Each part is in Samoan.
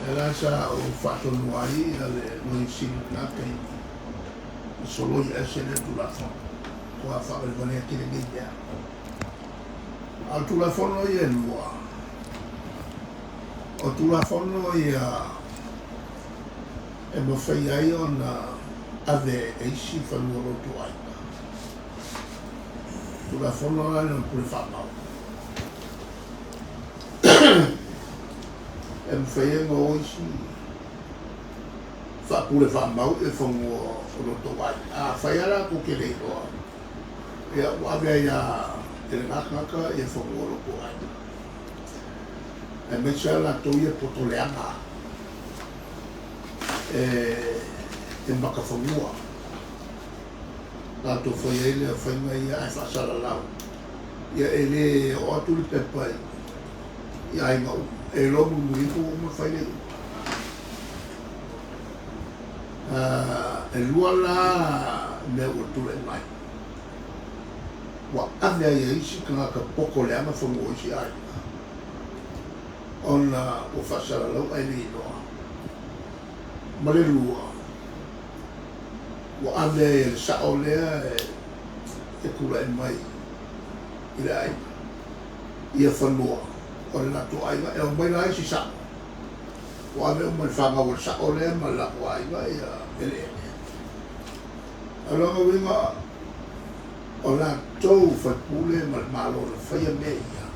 Lea la sa ou faatonu ai le Loia Sili i lena taimi e soloia ese lea Tulafono, ua faavalevalea tele nei mea. A o Tulafono ia e lua, o Tulafono ia e mafai ai ona ave e isi fanua o lo outou aiga. Tulafono la lea o le Pule Faamau. E mafai ai ona o isi faapule faamau i fanua o lo outou aiga. Afai lava la tou te le iloa, ia ua ave ai lava e lena tagata ia fanua o lo outou aiga. Aemaise lava latou ia poto leaga e makafanua. Latou fai ai lea faiga ia ae faasalalau. Ia e le oo atu le pepa i aiga uma. E iloa mulimuli ifo ua uma ona fai le iuga. E lua la mea ua tulai mai, ua ave ai e isi tagata poto leaga fanua o isi aiga ona ua faasalalau ae le iloa. Ma le lua, ua ave ai e le sao lea e tulai mai i le aiga ia fanua o le latou aiga, e omai la isi sao, ua ave uma i le fanau a le sao lea ma le latou aiga ia eleele. O lona uiga, o latou faipule ma le Malo na faia mea ia,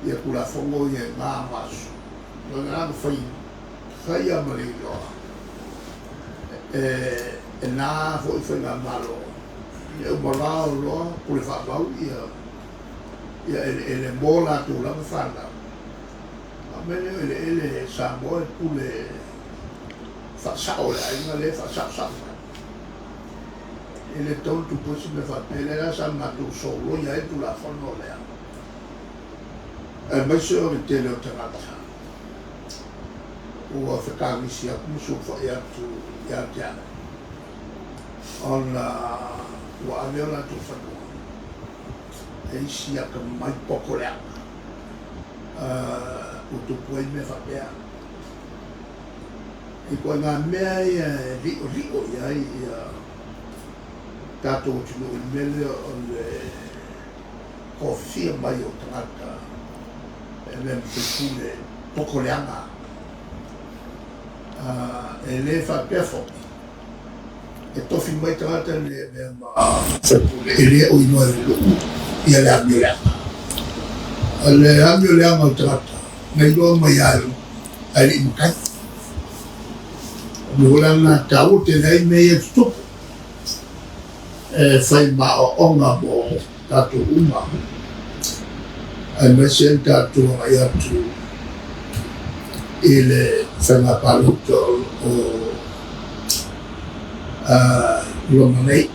ia Tulafono ia i na aso, o lena na fai faia ma le iloa e na foi faigamalo e uma loa o loa pule faamau ia eleele mo latou lava fanau. A o mea nei o eleele Samoa e pule faasao e le aiga lea e faasaosao mai. E le tatau ona tupu ai se mea faapea, lea la sa matou soloia ai le Tulafono lea, aemaise o le tele o tagata ua fetagisi atu ma sulufai atu ia te au ona ua ave o latou fanua e isi atamamai poto leaga ua tupu ai mea faapea. I ituaiga mea ia e li'oli'o i ai ia tatou atunuu i le mea lea o le toafia mai o tagata e avea ma faipule poto leaga. E le faapea foi e tofi mai tagata nei e avea ma faipule e le o iloa e le nuu ia le amio leaga. O le amio leaga o le tagata na iloa mai lava e le alii matai. O le mea foi la lena e taua tele ai mea ia e tutupu e fai ma aoaoga mo tatou uma, aemaise le tatou agai atu i le faiga palota o loma nei.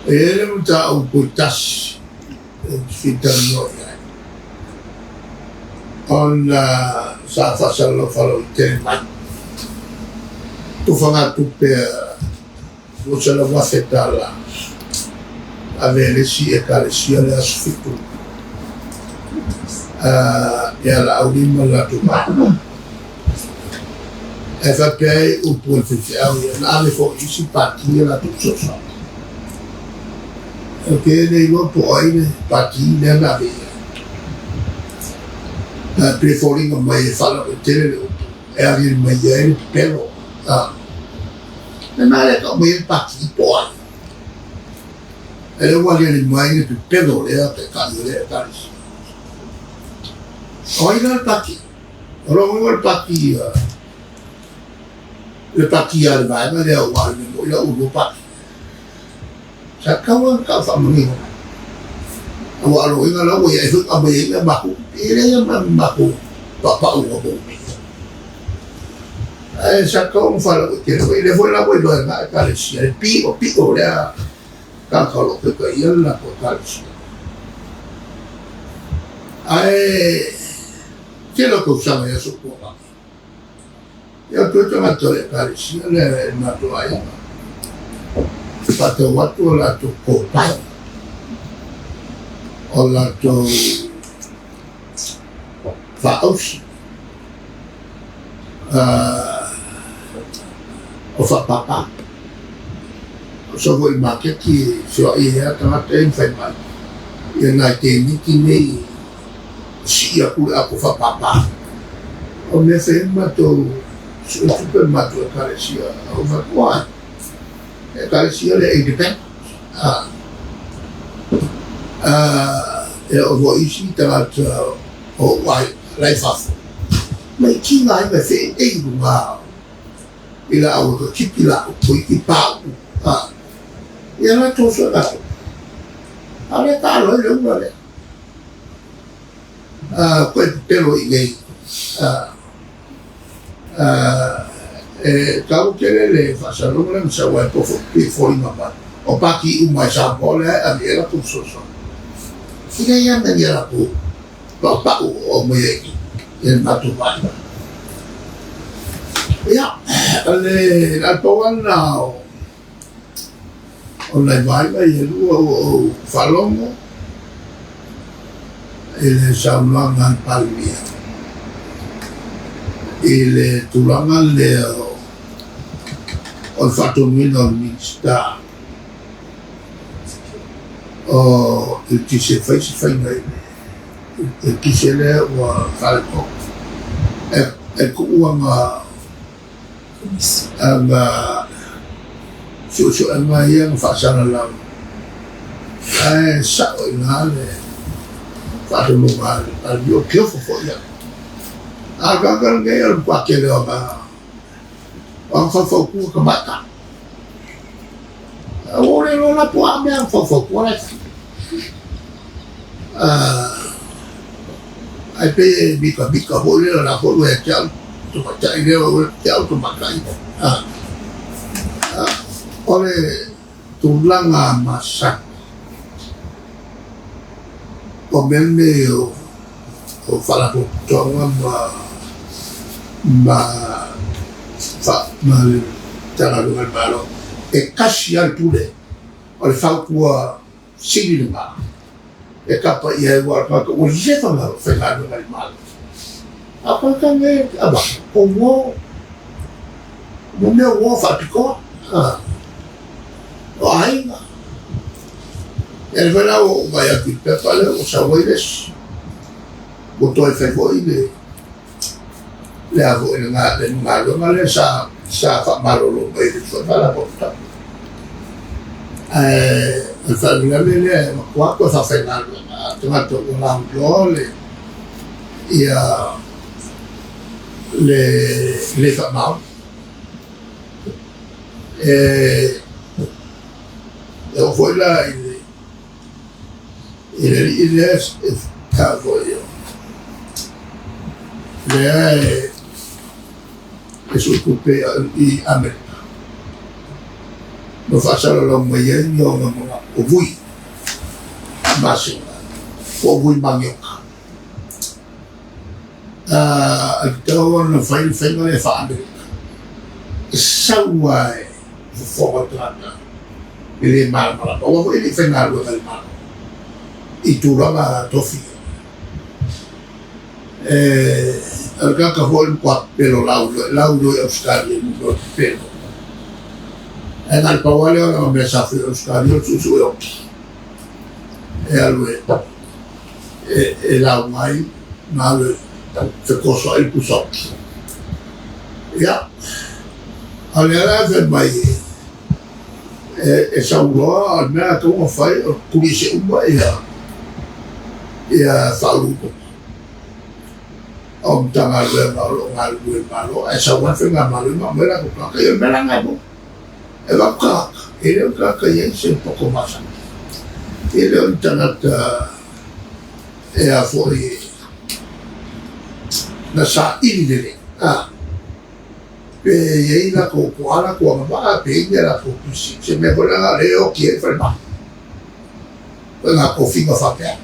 E i ai le mataupu e tasi ou te fia talanoa i ai, ona sa faasalalau faalauaitele mai tufagatupe a $200,000 ave e le isi Ekalesia le aso 7 ia Laauli ma le latou vaega. Ae faapea ai upu a le faifeau ia, na ave foi i isi pati a latou fesoasoani. Ou te le iloa po o ai le pati lea na ave i ai. Ae pei e foliga mai e faalauaitele le upu e aliali mai ai le pepelo. Le mea lea e tau mai ai le pati po o ai. E le ua aliali mai le pepelo o lea taitai o lea Ekalesia. O ai la le pati? O lona uiga o le pati le pati a le vaega lea aua o le mea moni la ua lua pati. Sa tatau lava ona tau faamanino mai. Aua o lona uiga la ua i ai foi aumai ai mea matou e leai lava ma matou paupauga mo mea ia. Ae sa tatau ona faalauaitele mai. Lea foi la ua iloa e na Ekalesia le piopio o lea tagata o lo o taitaia le latou Ekalesia. Ae tele o tausaga i aso tuanai, ia toe tagata o le Ekalesia lea e le matou aiga, faatau atu o latou kopai, o latou Faausi o faapapa. O sau foi i le maketi e feoai ai lava tagata ia ma fai mai, ia nai teiniti nei e sii atu le ato faapapa. O le mea e fai ai le matou sue tupe i le matou Ekalesia, ou fai atu, Ua, le Ekalesia lea independent. E oo foi i isi tagata o ou aiga la e i fafo, mai tiga aiga e feʻeʻe i luga i laau e toeitiiti laau, toeitiiti pauu, ia latou soe latou. A o lea e taalo ai le ula lea. Toe pepelo i inei. E taua tele le faasalalauga lea na sau ai po pei e foliga mai o pati uma i Samoa lea e ave i ai latou fesoasoani. E leai lava ma ni a latou paupau o aumaia i le matou vaaiga. Ia, o le pau lava lena o nai vaaiga ia e lua ua ou faalogo i le saunoaga a le Palemia i le tulaga lea o le faatonuina o le Minisita o Eletise e fai se faiga i le eletise lea ua faaletonu. E tuu aga aga suesuega ia na faasalalau, ae sao i ina le faatonuga a le Palemia, o Piofo foi ia. A o le tagata lenei o le matua tele o aga faufautua tamaitai. Ua ou le iloa la po o a mea ana faufautua la e fai. Ae pei e mitamita foi lea la foi ua ia te au tamaitai lea ua ia te au tamaitai. O le tulaga masani o mea nei o faalapotopotoga ma ma le Matagaluega a le Malo, e tasi lava le pule o le fautua sili lena e tapa i ai aua o le tagata ua leva ona faigaluega i le Malo. A o tagata nei, aua, o uo, mo mea uo faapitoa, o aiga. Ia lea foi la ua ou vaai atu i le pepa lea ua sau ai le isi, ua toe fai foi le le a foi le galuega lea sa sa faamalolo mai le foi faalapotopotoga. Ae o le faalavelave lea e matua toe faafaigaluega a tagata ua lauiloa le ia le le faamaoni. E e oo foi la i le i le alii lea e foi lea e e suetupe i Amerika ma faasalalau mai ai ni ona manatu o vui masina po o vui manioka. E tatau ona fai le faiga lea faa-Amerika e sau lava e fofoga o le tagata e le malamalama aua foi e le i faigaluega i le Malo i tulaga tofi. E o le tagata foi le matua pepelo lauiloa i Ausetalia i mea o le pepelo. Ae na o le pau lava lea o lana mea sa fai i Ausetalia o le suesue oki e alu e lauga ai ma alu e fetosoai le pusa oki. Ia, a o lea la e fai mai e sau loa, o le mea e tatau ona fai o le tuliese uma ia ia Faauluuluga o Matagaluega o lo o galulue i le Malo ae sau lava le faigamalo ma aumai latou tagata. Ia o le mea la lena e maua. E avatu tagata, e le o ni tagata e i ai se poto masani. E le o ni tagata e a foi na saili lelei, a pe i ai latou po o a latou agavaa, pe i ai ni a latou tusi, se mea foi lea o lea e oti ai le falemai. O ngā tofiga faapea.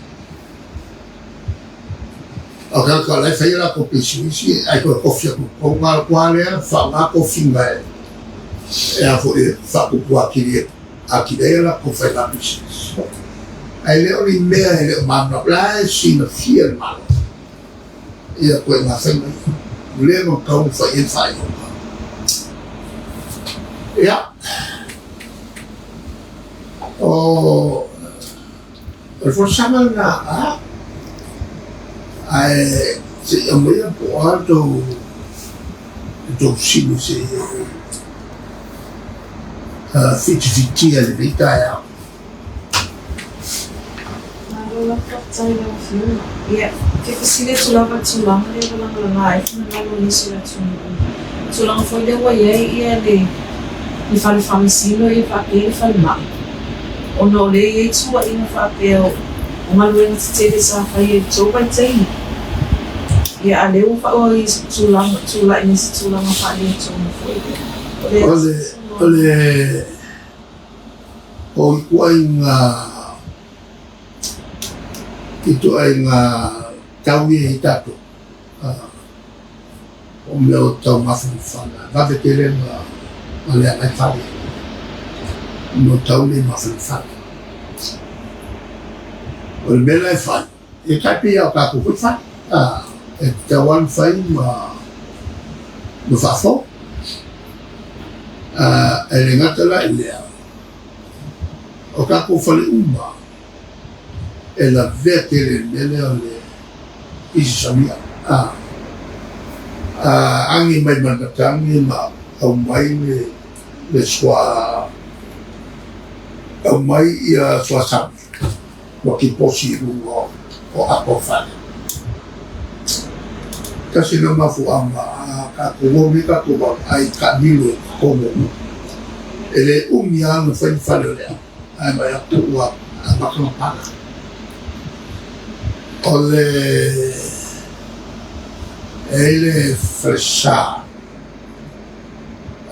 O tagata o la e fai a latou pisinisi ae toe tofi atu i totonu na o le matua lea faaaoga tofiga e a foi e faatupu atili atili ai a latou faiga pisinisi. Ae le o ni mea e le o malamalama, o la e silafia e le Malo. Ia koe ngā whainga ia. Ua leva ona tatau ona fai i ai le faaiuga. Ia, o le folasaga lena a, ae se i aumaia po o a le tou, le tou fesili se i ou fitifitia i lenei taeao. Malo lava faafetai i lau Afioga. Ia, ou te fesili atu lava i le tulaga lea ua lagalaga ai finagalo o nisi o le atunuu i le tulaga foi lea ua i ai ia le le fale faamasino ia faapea le falemai, ona o lea e i ai tuuaiga faapea o galuega tetele sa faia i le tou vaitaimi, ia a o lea ua i se tulaga, tulai mai se tulaga faaletonu foi lea. O le O le O ituaiga ituaiga tau ia i tatou, o mea o tau mafanafana, vave tele ona leaga ai fale ona o tau nei mafanafana. O le mea la e fai, e tai pei lava o tatou foi fale, e tatau lava ona fai ma faafou. E le gata la i lea, o tatou fale uma e lavea tele i le mea lea o le isi samia. Agi mai ma le matagi ma aumai le sua, aumai ia suasami ua kiposi i luga o apa o fale. Tasi lena mafuaaga a tatou o nei tatou vaavaai i taamilo i totonu o nuu. E le umi lava ona fai ni fale o le au, ae vaai atu ua amata ona pala. O le e i ai le falesa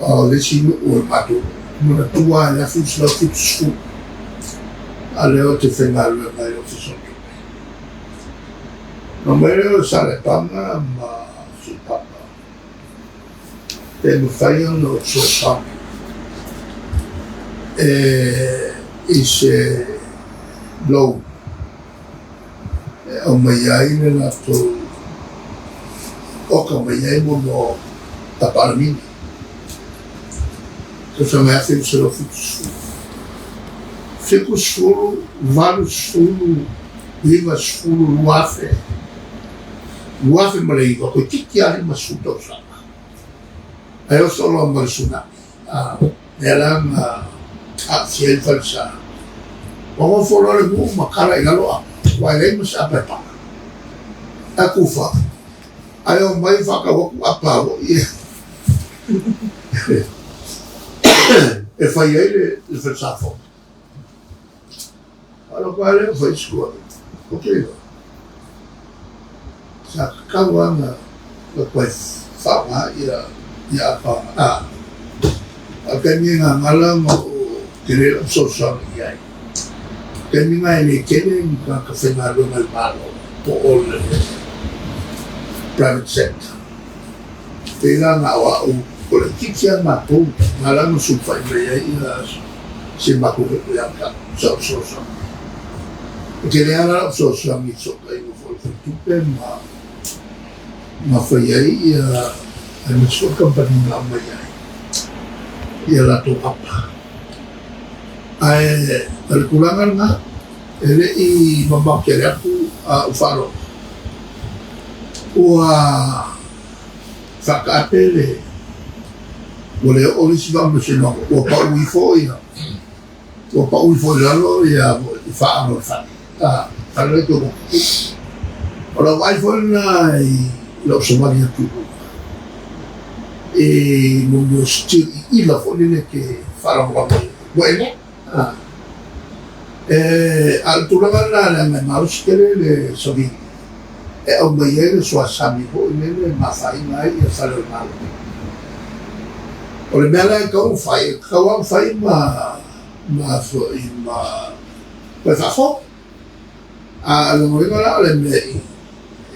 o le isi nuu o le matou nuu, manatua lava i le 1970, a o lea ou te faigaluega i le Ofisa o Tupe. Ona omai lea o Saleapaga ma Siupapa, pe mafai ona ou fesoasoani i se loan e aumai ai le latou oka mai ai mea o tapa alamini. Tausaga e 1970, 70, 80, 90, 2000, 2009, toeitiiti lava 50 tausaga, ae oso loa ma le tsunami. Lea la na aafia ai le falesa. Ua nofo loa le nuu ma tala i lalo apa, aua e leai ma se apa e paka. Ae kufa, ae omai faatau atu apa foi e fai ai le falesa fou. Faalogo lava lea ua fai isi tuuaiga. Ou te iloa, sa tatau lava ona toe faaaoga ia apa a o le taimi e gagala ma ou tele lau fesoasoani i ai. O le taimi lena e le tele ni tagata faigaluega a le Malo po o le private sector. Pei la na o au, o le itiiti lava matou, na ala ona sulufai mai ai si matou nuu ia te au, sa ou fesoasoani. E tele lava la lau fesoasoani i fesootaiga foi o le faletupe ma ma fai ai ia aemaise foi le kamupani na aumai ai ia latou apa. Ae o le tulaga lena, e le i mamao tele atu a ou faalogo, ua faataape le, ua le oo le isi faamasinoga, ua pau ifo ia, ua pau ifo i lalo ia faaano o le fale, a, fale la tou O lau vaai foi lena i lou savali atu i luga, i mo mea o steel iila foi lele e te faalagolago ai, ua ele. A o le tulaga lena leaga e malosi tele le savili e aumai ai le suasami foi lele e mafaina ai ia fale o le Malo. O le mea la e tatau ona fai, e tatau lava ona fai ma ma foi ma toe faafou. A o lona uiga la o le mea i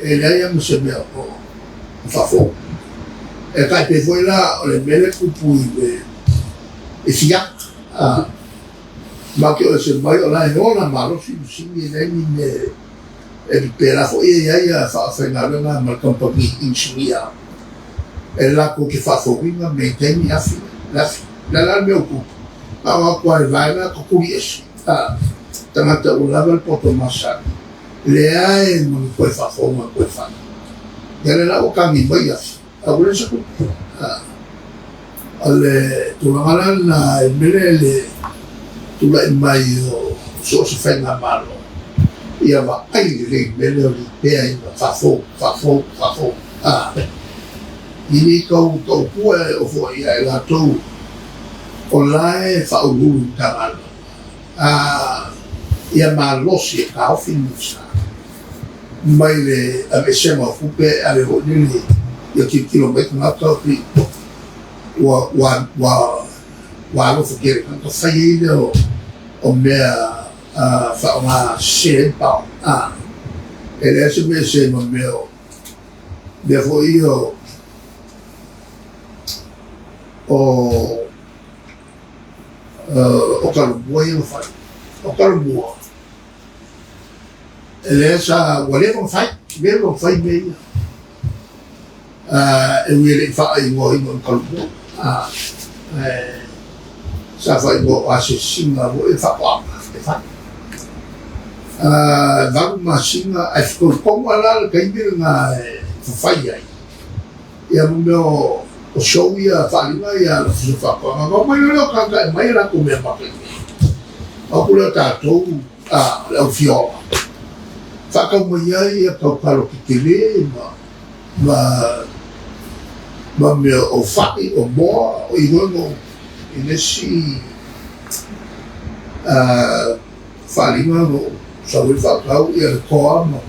e leai lava ma se mea o faafou. E tai pei foi la o le mea lea e tupu i le i Fiata. A matou te o ese mai o la e ola malosi masini e leai ni mea E pēlā foi e i ai a faafaigaluega ma le kamupani inisinia e latou te faafouina, maintain, afi, le afi. O le a la le mea ua tupu? Na o atu lava i le vaega tutuli ese, a, tagata ua lava le poto masani, leai ma ni toe faafouga toe fai. Ia lea la ua tagi mai afi, a ua leai se tupe. A, o le tulaga la lena e mele le tulai mai o so o se faigamalo, ia vaai lelei i le mea lea o le lipeaina, faafou, faafou, faafou. A, i le tau tautua e oo foi ia i latou o la e faauluulu i Matagaluega, a ia malosi e taofi le Minisita mai le aveesega o tupe e ave foi lele ia tilotilo mai tagata o pei ua ua ua ua alofa tele i tagata fai ai lea o mea faaaoga sese ai le power. A e leai se mea ese ma mea o mea foi ia o o Talomua ia na fai. O Talomua, e lea sa, ua leva ona fai, leva ona fai mea ia. E ui e le i faaigoaina o ni Talomua, ae sa faaigoa o asiasiga foi e faatoaga e fai. 8 masina, ae fetoi tonu lava la le taimi lena e fafai ai. Ia mo mea o show ia faaaliga ia a le Ofisa o Faatoaga, ona omai loa lea o tagata e aumai a latou mea mata i inei. O atu lea o tatou a le au fiola, faatau mai ai ia tautalo tetele ma ma ma mea o fai, o moa, o i hoi no i le isi faaaliga no sau ai faatau ia le toa ma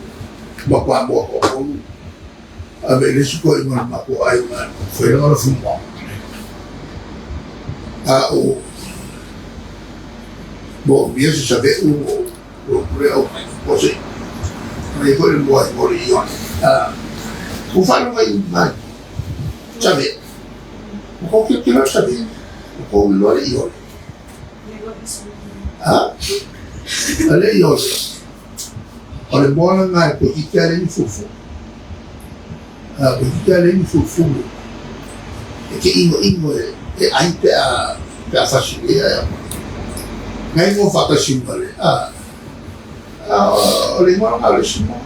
ma pamoa toatolu. Ave i le isi toeaina o le matou aiga e fai lana lafumoa. A o moomia se save'u o le au mai o se ai foi le moa i le ione. Ua faalogo i mai save'u. Ua tou tilotilo le save'u. Ua tou iloa le ione. A? Le ione. O le moa lena e toeitiiti lava leai ni fulufulu. Toeitiiti lava leai ni fulufulu e te inoino e ai pe a pe a fasilia e aumai. Na igoa faatasi ma le o le igoa lena o le isi moa.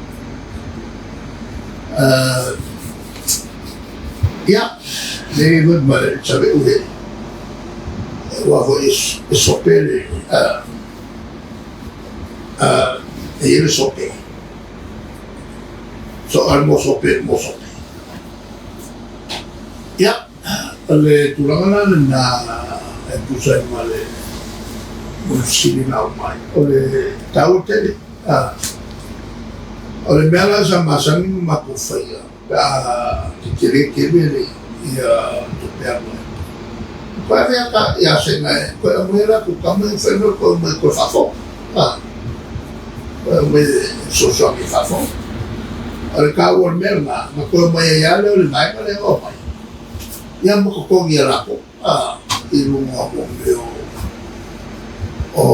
Ia, le foi ma le save'u e aua foi e sope le e i ai le sope. So, o le moa sope, moa sope. Ia, o le tulaga la lena e tusa ai ma le fesili na aumai, o le taua tele. O le mea la sa masani ona matou faia, pe a tetele tele le ia tupe alu ai. Toe ave ata ia sena e toe aumai latou tama e fai mai toe aumai toe faafou. Toe aumai e fesoasoani e faafou. O le taua o le mea lena, na toe aumai ai lava lea o le vaega lea na aumai, ia ma totogi e latou i luga o mea o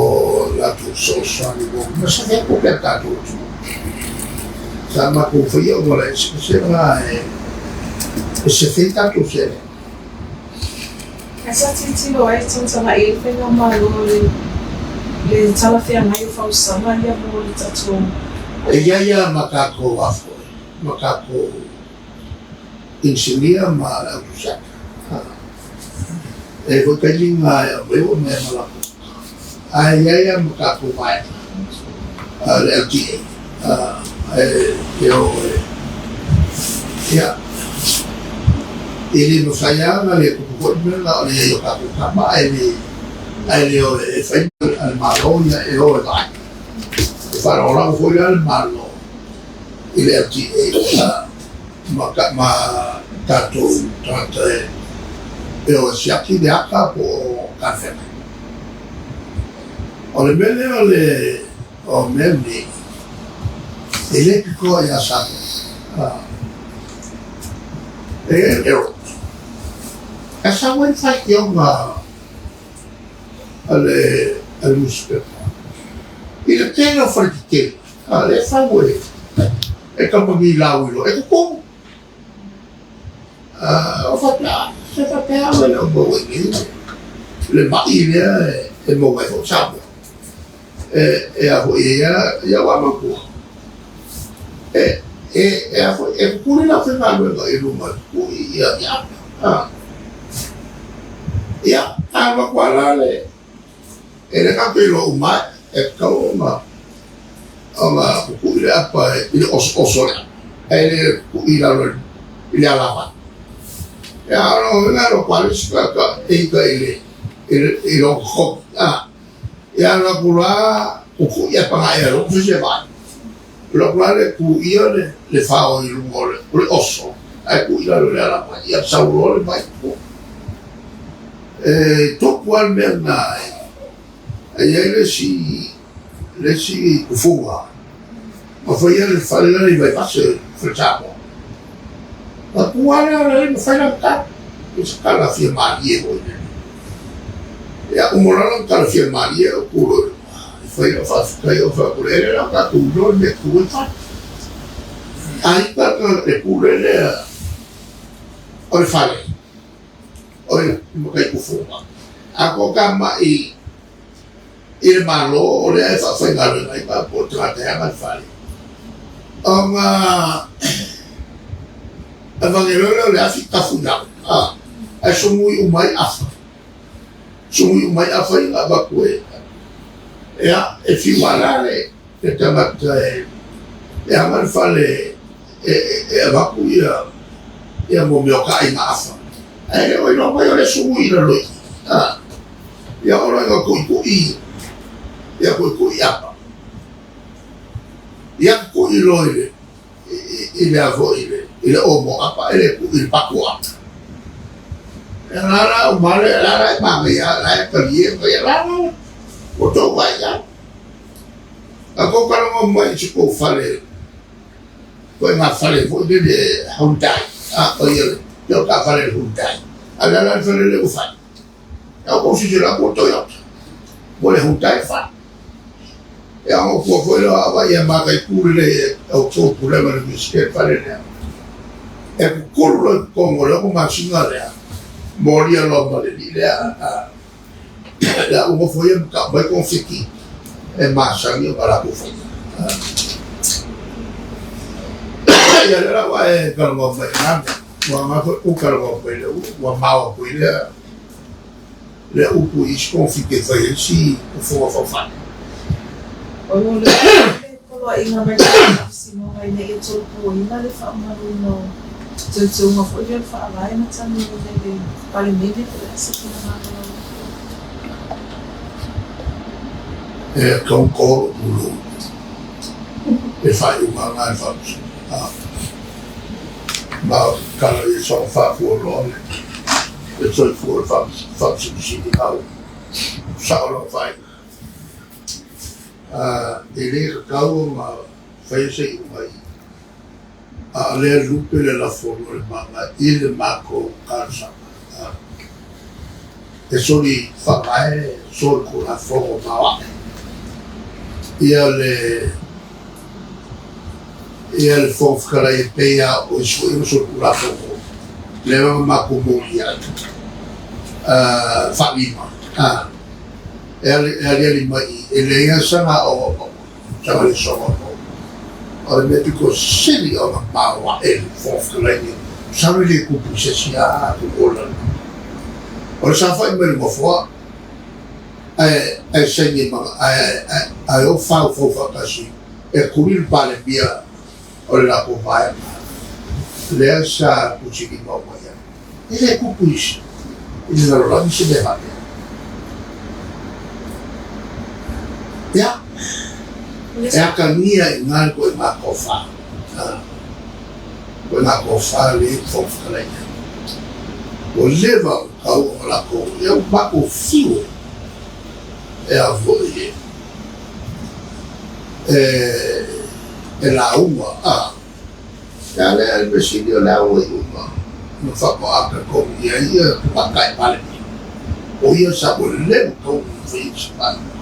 latou fesoasoani mo mea sa fai atu pea tatou atunuu. Sa matou faia auala eseese la e sefe ai tatou seleni. Ae sa tilotilo ai, tagatagai ai le faigamalo i le talafeagai o fausaga ia mo le tatou. E i ai lava ma tatou afoi, ma tatou inisinia ma le autuseta. E i ai foi taimi na e aumai ua aumai ma latou ae i ai lava ma tatou vaega le LTA e o e ia e le mafai lava ona le tupu foi le mea lena o le i ai o tatou tama ae le o e fai a le Malo ia e o e vaai. E faalagolago foi la le Malo i le LTA ma ma tatou tagata e o e siaki le ata po o talafeagai. O le mea lea o le o mea nei, e le pitoa ia Samoa. E i ai le error. Ae sau ai le faitioga a le newspaper i le tele o faletetele, lea e fau e E tamagilau i loa, e totonu. O faapea, se faapea au e le o maua i nei le ma'i lea e maua ai foi Samoa. E a foi e ia, ia ua manatua. E, e, e a foi, e kukuli lau faigaluega i luma e kukui ia ia apa. Ia, a alu atu lava la le, E le tatou iloa uma ai, e tatau ona ona kukui le apa i le osooso o le apa, ae le kukui i lalo i le alavai. Ia, o lona uiga e alu atu lava le isi tagata e ita i le i lona totogi, a. Ia alu atu loa kukui ae pagaia e lou se vaai. Alu atu la le tuia le fao i luga o le oso ae tuu i lalo i le alavai, ia sau loa le vai i tua. E tupu lava le mea lena e i ai le isi le isi tufuga na faia le fale lea i Vaivase le fale Samoa. Na tu lava lea e le mafai ona tala i se tala fia malie foi lele. Ia uma loa lana tala fia malie ou tu loa i luga e fai lau faafetai ou fai atu e le la tatou iloa le mea e tu ai fale. A ita le pule lea o le fale o le mataitufuga. A ko ka ma'i i le Malo o lea e faafaigaluega ai pa po o le tagata e aga le fale, ona avane loa lea o le afi tafu i lalo, ae sugui uma ai afa, sugui uma ai afa ia na avatu e, ia, e fiu lava la le tagata e aga le fale e avatu ia ia mo mea o taaiga afa, ae le o iloa mai o le sugui i lalo i i, a. Ia o loa ina tuitui, ia tuitui apa. Ia tui loa i le i le a foi i le i le omo apa e le tui i le patu o apa. Ia la la o male la la e manaia la e talie ma ia la la ua tou vaai i ai. A tou talanoa mai i se tou fale ituaiga fale foi lele Hyundai, a o ia le o taafale le Hyundai. A o le a la le fale lea ua fai? Au kou silasila atu ua Toyota, ua le Hyundai fai. Ia ona ua foi lea o ia mataitu lelei e outou pulega le Iunivesite le fale lea. E kukulu loa i totonu o le 6 masina lea, molia loa ma le alii lea, le a ua nofo ia ma tau mai konfeti e masani ona latou faia. Ia lea la ua e talanoa mai i lena mea. Ua aoga foi kou talanoa mai lea ua mao atu ai lea lea upu i isi konfiti e fai ai isi fofoga faufale. O le poloaiga mai le Faamasinoga ina ia tolopoina le faamamaluina o teuteuga foi lea o le Faavae na talanoaina i le Palemene po o le a se finagalo lau Afioga. E tatau ona to lou pulou i le faaiuga lena a le Faamasinoga. Ma o se tala ia soona faafua loa le soifua o le Faamasino Sili na ua sao lana faaiuga. E le tatau ona faia se iuga i a o lea lupe le lafo o le maga i le matou talosaga. E soli faavae, soli tulafono maoae ia le ia le Fofoga Fetalai e pei lava o isi foi solitulafono lea na matou molia ai faalima e aliali mai i e leai lava sana aoaoga sana lesona o maua. O le mea pito sili ona maoae le Fofoga Fetalai nei, masalo e le tupu i se isi lava atunuu o le lalolagi. O le saofai mai le nofoa ae saini ae o faufau faatasi e tuli le Palemia o le latou vaega lea sa tusilima uma i ai. E le tupu i le lalolagi se mea faapea. Ia, e atagia i ina le ituaiga tofa, ituaiga tofa lea i le Fofoga Fetalai nei. Ua leva ona tatau ona latou, ia ua matou fiu e a foi e lauga a. Ia lea le mea sili o le a ua iu ina faatoa talitonu i ai ia Tamaitai Palemia, o ia sa ua leva tatau ona faia se Palemia.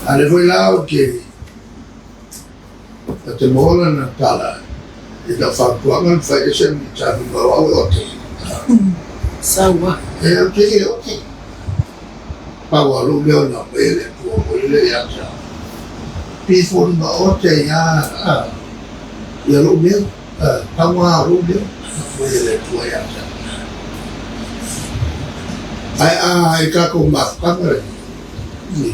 A o lea foi la ou te E te maua lana tala i lau fautuaga na fai ese ni talu o au e ote. Saua. E au te e ote. Pau a lou leo na mai e le Atua mo le ia te au. Pi fo ma ote ia a ia lou leo. Pau a lou leo na mai e le Atua ia te au. Ai a i kākou mafutaga le.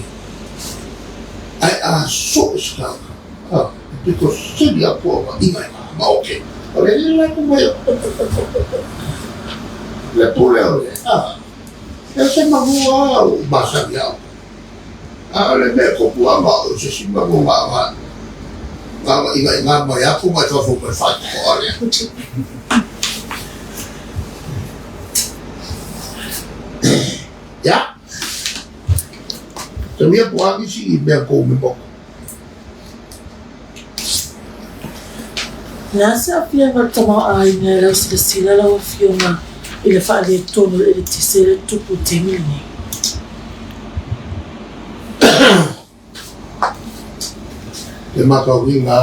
Ai a so e se kāka. A, e pito sili aku au a inga inga ma oke. O le le la ku mai le pule o le, a, e se mahu a u masani au. A o le mea kopu a ma o se si mahu ma ma ma inga inga mai aku mai fafo mai whai ko ale. Ya. Te wia po agi si i mea kou me moko. O le a se aafiaga o le tamaoaiga i lau silasila lau Afioga i le faaletonu o le eletise lea e tupu i le taimi lenei? Te matauina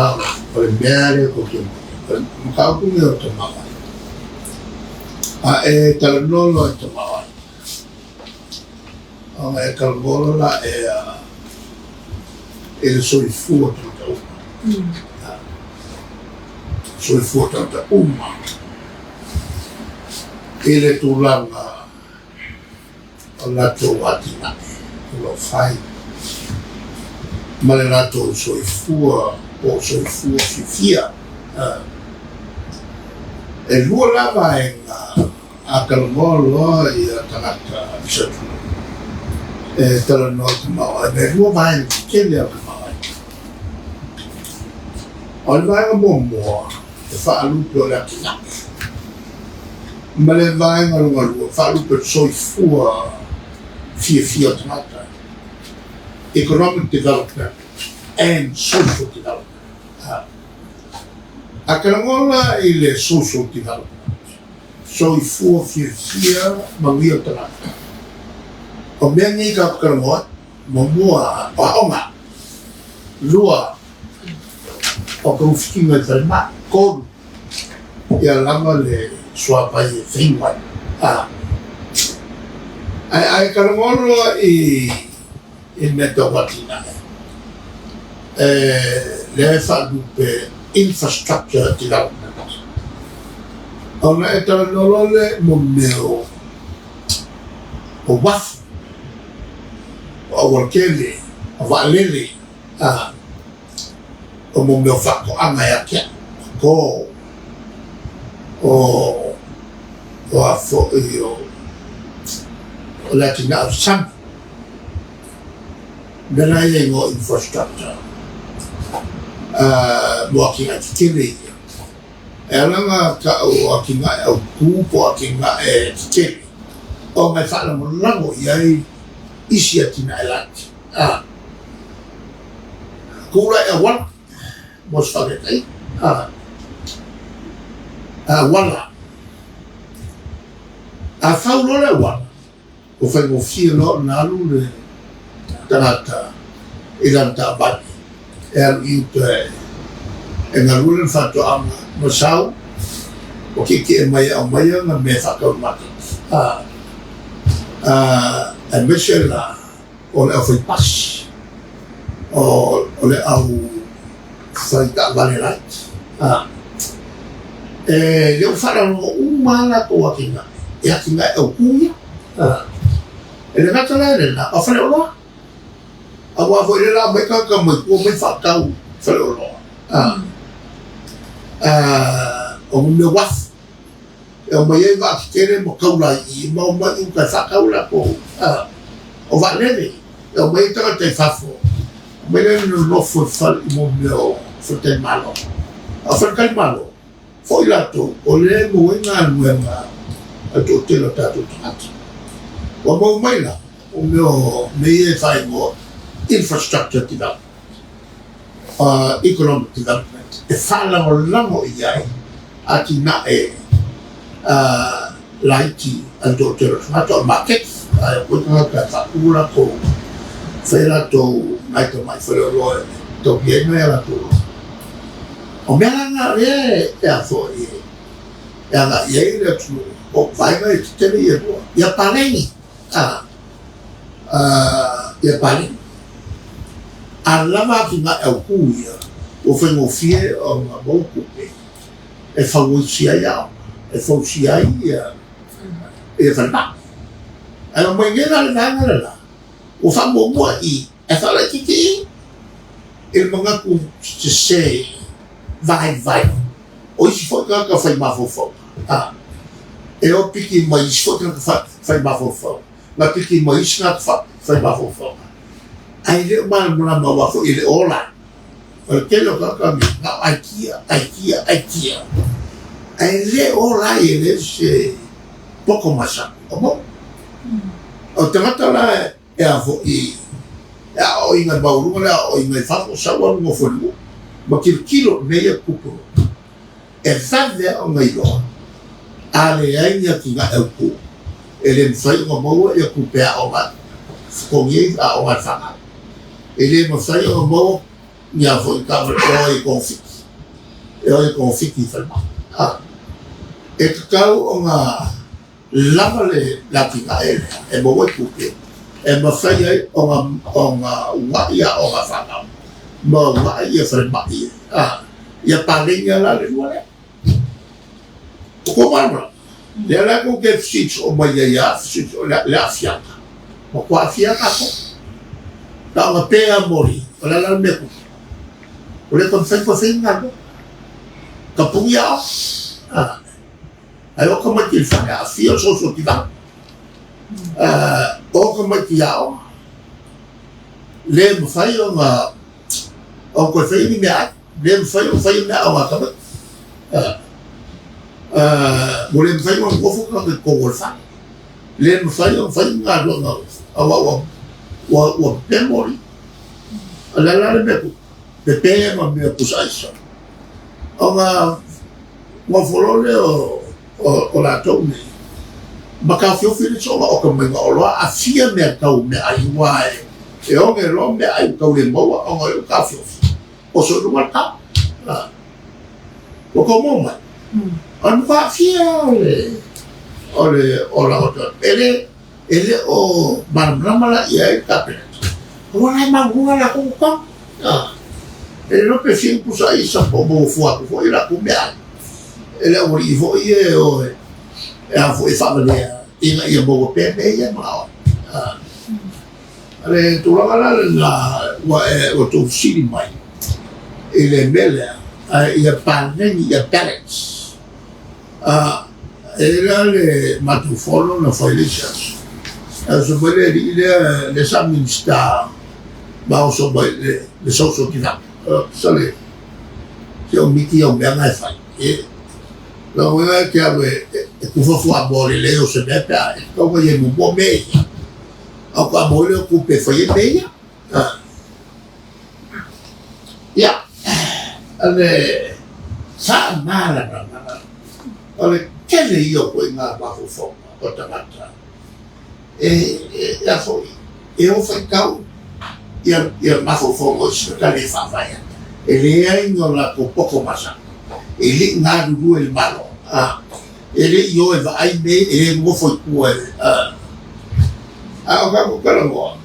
o le mea lea tou te o le mataupu lenei o le tamaoaiga. A e talanoa loa i le tamaoaiga, ona e talanoa loa la ea i le soifua tagata uma. Soifua tagata uma i le tulaga o latou atinae o lo o fai ma le latou soifua po o soifua fiafia. E lua la vaega A talanoa loa ia tagata i se atunuu, e talanoa i le tamaoaiga. E lua vaega tetele o le tamaoaiga. O le vaega muamua, e faalupe o le atinae, ma le vaega lona lua, e faalupe o le soifua fiafia o tagata, economic development and social development. A talanoa la i le social development, soifua fiafia manuia o tagata. O mea nei tatou talanoa ai, muamua o aoga, lua o togafitiga i falemai, tolu ia lava le suavai e feinu ai. Ae a e talanoa loa i i mea tau atinae, lea e faalupe infrastructure development. Ona e talanoa loa lea i mo mea o uafu, o aualatele, o vaalele, o mo mea o faatoaga e atiae, o o a foi o le atinae o le sami. Mea la ia igoa infrastructure mo atinae tetele ia. E ala ona tau o atinae autū po o atinae tetele ona e faalagolago i ai isi atinae laiti. Kula e auala mo se faataitaiga. Auala. A fau loa le auala, Ua faigofie loa ona alu le tagata i lana taavale e alu i uta e galue lana faatoaga ma sau ua kiekie mai e aumai ana mea e faatau i le maketi. Aemaise la o le aufaipasi, o le au fai taavale laiti. E le o faalalogo uma lava latou atinae, e atinae autū ia. E le gata la i lena, o faleoloa. Aua foi le la mai tagata mai tua mai faatau faleoloa. O mea uafu. E omai ai vaa tetele ma taula i i ma omai i uta e faatau latou o vaalele. E omai ai tagata i fafo, omai lea e nonofo i fale i mo mea o faletalimalo. A o faletalimalo, foi latou o lea e maua ai galuega a le toatele o tatou tagata. Ua maua mai la o mea o mea ia e faaigoa infrastructure development, economic development e faalagolago i ai atinae laiti a le toatele o tagata, o le maketi, ae o tagata e faatu latou, fai latou nai tamai faleoloa e taulia ai nai a latou loa. O mea la na o lea e a foi e agai ai le atunuu, o vaega e tetele ia e lua. Ia paleni, a, ia paleni. A lava atinae autu ia, ua faigofie ona maua tupe e fausia ai aoga, e fausia ai ia falemai. Ae omai nei la le vaega lena, ua faamuamua i i, ae faalaitiiti i i le manatu sese vaivai. O isi foi tagata fai mafaufauga, a, e o piki mai isi foi tagata fai mafaufauga, na piki mai isi tagata fai mafaufauga. Ae le o malamalama aua foi e le o ola ai. O le tele o tagata nei, na o aikia, aikia, aikia. Ae le ola ai e leai se poto masani. O mo. O tagata la e a foi e aoaoina i maualuga le aoaoina i fafo, sau alu nofo i le nuu ma tilotilo i mea ia e tutupu i nuu. E vave lava ona iloa, a leai ni atinae autu, e le mafai ona maua ia tupe aoga e totogi ai aoga a le fanau. E le mafai ona maua ni a foi taavale e o ai e togafiti, e o ai e togafiti i falemai. E tatau ona lava le atinae lea e maua ai tupe e mafai ai ona uunai aoga a fanau ma uunai ia falemai ia paleni lava la le lua lea. Ua tou malamalama? Lea la tou te fesili soo mai ai a fesili soo le aafiaga. Matua aafia lava tatou. Na ona pe lava moli, o le a la le mea tupu? Ua le toe mafai ona toe fai ni galuega. Tapuni aoga. Ae o tamaiti i le fale aafia o le soso tivao. O tamaiti aoga, le mafai ona toe faia ni meaai, le mafai ona faia meaaoga a tamaiti. Ua le mafai ona nonofo tagata i totonu o le fale, le mafai ona faia ni galuega aua ua pepe moli. O le a la le mea tupu? Pepe ma mea pusa aisa. Ona nofo loa lea o latou nei ma taofiofi le soona oka maiga o loa aafia mea tau meaai aua e oge loa meaai ua tau le maua ona o lea ua taofiofi oso i luga le tau. Ua tou maua mai? O le matua aafia o le olaga o tagata. E le E le o malamalama la i ai le Kapeneta, aua la e maualuga latou totogi. E le iloa pe fia ni pusa aisa po o maua fua atu foi latou meaai e le aualii foi ia e o e a foi e faavalea ina ia maua pea mea ia e manao ai. O le tulaga la lena ua e ua tou fesili mai i le mea lea, ae ia paleni, ia balance. E i ai la le matou fono na fai i le isi aso, ae oso mai le alii lea, lea sa Minisita ma oso mai i le social development. Sole, se o miti au mea na e fai. E, lona uiga e te alu e tufa fuamoa lelei o se mea pe a e tatau ona i ai muamua mea ia. A o ka maua lea o tupe e fai ai mea ia. Ia, o le faamalamalamaga, o le tele ia o ituaiga mafaufauga o tagata e a foi, e o faitau ia mafaufauga o isi tagata le faavae ai. E leai ni o latou poto masani, e le i galulue i le Malo, e le i o e vaai mea, e le nonofo i tua e... A o tatou talanoa,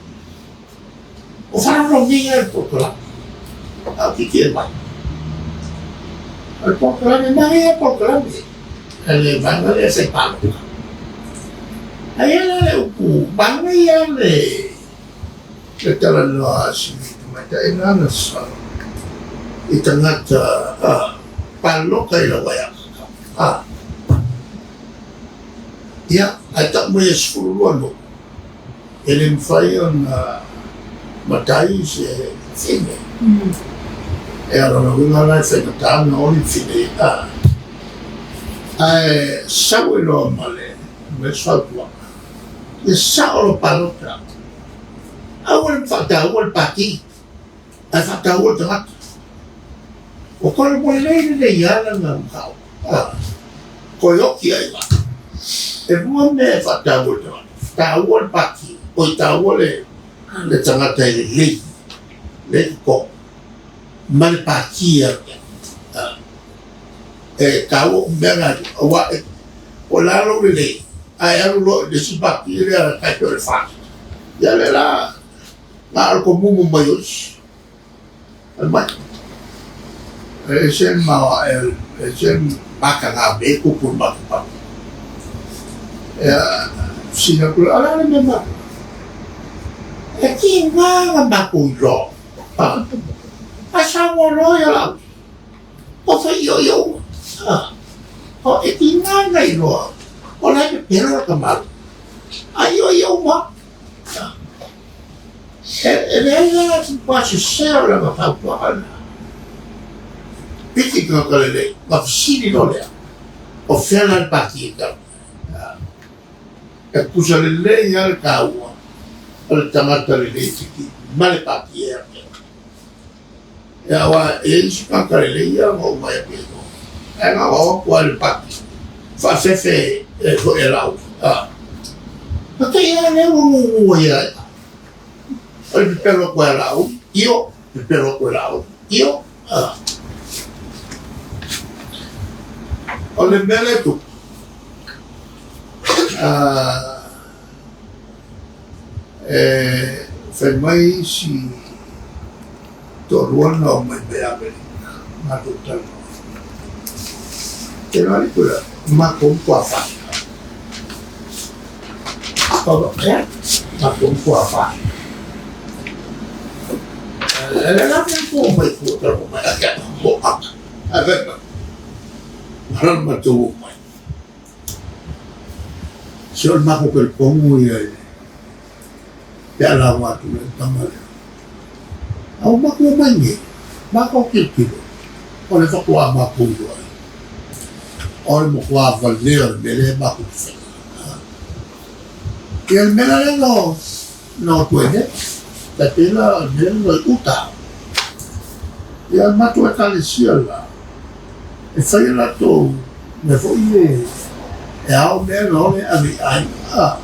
O faalogologia le polokalame a o tietie mai. O le polokalame, manaia le polokalame a le vaega lea fai palota. Ae i ai la le upu, manaia le le talanoa a si tamaitai lena na sau i tagata palota i lau aiatatau. Ia, ae tau mai e 12 nuu. E le mafai ona matai se fafine. E o lona uiga la e faigata ona oli le fine a. Ae sau ai loa ma le isi fautuaga, ia sao lau palota, aua le faataua le pati, ae faataua le tagata. Ua toe ua lelei lelei lava lana mataupu. Toe oti ai la. E lua mea e faataua e le tagata, taua le pati, oi taua le le tagata e lelei, lelei totogi, ma le pati e alu i ai. E taua mea na aua o le a lou lelei ae alu loa i le isi pati lea tai pei o le FAST. Ia lea la na o le tomumu mai o isi. Fai mai, e ese le maoae, e ese le mataga o mea e tupu i le matou pati. Ia, fesili atu lea, o le a le mea matou? E tiga ona matou iloa. Ae saunoa loa ia lau. O fai io io uma. O e tiga ona iloa. O la e pepelo le tamalu. Ae io io uma. E leai la se matua sese o lana fautuaga lena. Piki tagata lelei, ona fesili loa lea, o fea la le pati e tau? E tutusa lelei lava le taua o le tagata lelei e tiki ma le pati e ake. Ia aua e i ai isi tagata lelei ia na ou vaai atu i ai, ae na o atu lava i le pati faafefe foi e lau. Na te i lava lea ua gugu ai ia ia. O le pepelo atu ia Laauli, io, pepelo atu e Laauli, io. O le mea lea e tupu, e fai mai isi toalua na omai mai Amerika, matou talanoa. Ke loa le kula, matou matua fai. Ea, matou matua fai. E le la mea po mai tua talo mai a kia mo aka. A fai mai. Ala matou mai. Se o le matou telefonu ia i pe a lauga atu le tama lea. A ua matou omai nei, matou tilotilo, o le faatoa matou iloa ai. O le matua valea o le mea lea matou te faia. Ia le mea la lea na na o atu ai nei, tai pei la o le mea lea i uta. Ia matou ekalesia la, e fai a latou mea foi e e ao mea na ole ave i aiga.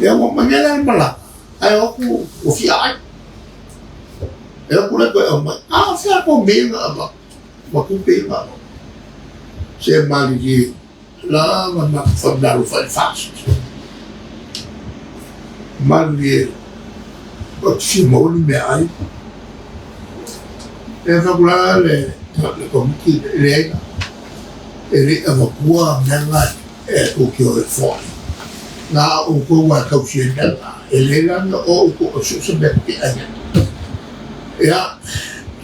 Ia ua mai nei la le malaga, ae o atu ua fia ai. E o atu le toe aumai, a o fea kou mea na avatu, ma tupe ia na avatu. Se malilie la na matou faamalo fai FAST. Malilie ou te fia maua ni meaai. E fai atu la le le komiti e leai la, e le i avatua mea na e tou te o e foai. Na a outou lava e tausi ai mea na, e leai la ni o outou o so o se mea te ai ai. Ia,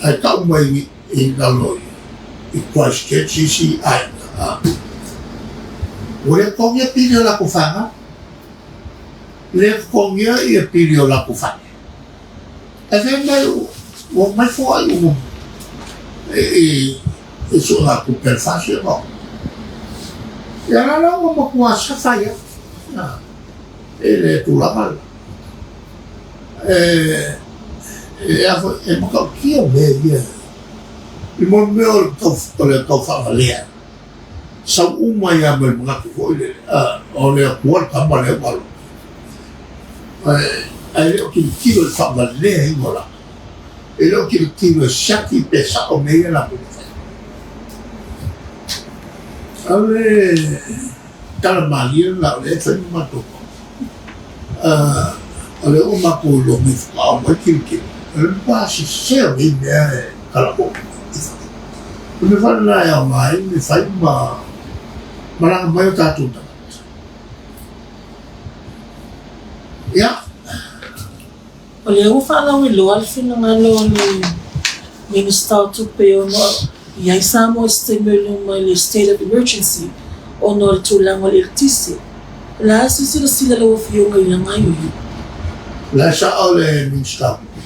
ae tau mai i lalo i Christchurch isi aiga, ua le totogia pili o latou fanau, le totogia ia pili o latou fale. Ae fai mai ua omai foai uma i i suegatupe a le FAST ia ma ia la la ua matua safa ai lava i le tulaga lena. E e a foi e matautia mea ia i mo mea o le tau o le tau faavalea sau uma ai lava ma le manatu foi lele o le Atua le tama lea ua alu ae le o tilotilo i le faavaleaina o latou. E le o tilotilo e siaki pe sao mea ia latou te faia. O le tala malie lena o lea e fai ma matou mau. O lea ua matou iloa mai faatoa aumai tilotilo, o le matua sese o nei mea e talanoa i fafo. O le mea foi lena e aoga ai le fai ma malaga mai o tatou tagata. Ia. O lea ua faalauiloa le finagalo o le Minisita o Tupe ona i ai Samoa i se taimi o i luma i le State of Emergency ona o le tulaga o le eletise. O le a se silasila lau Afioga i la gaoioiga? O la e sao le Minisita o Tupe,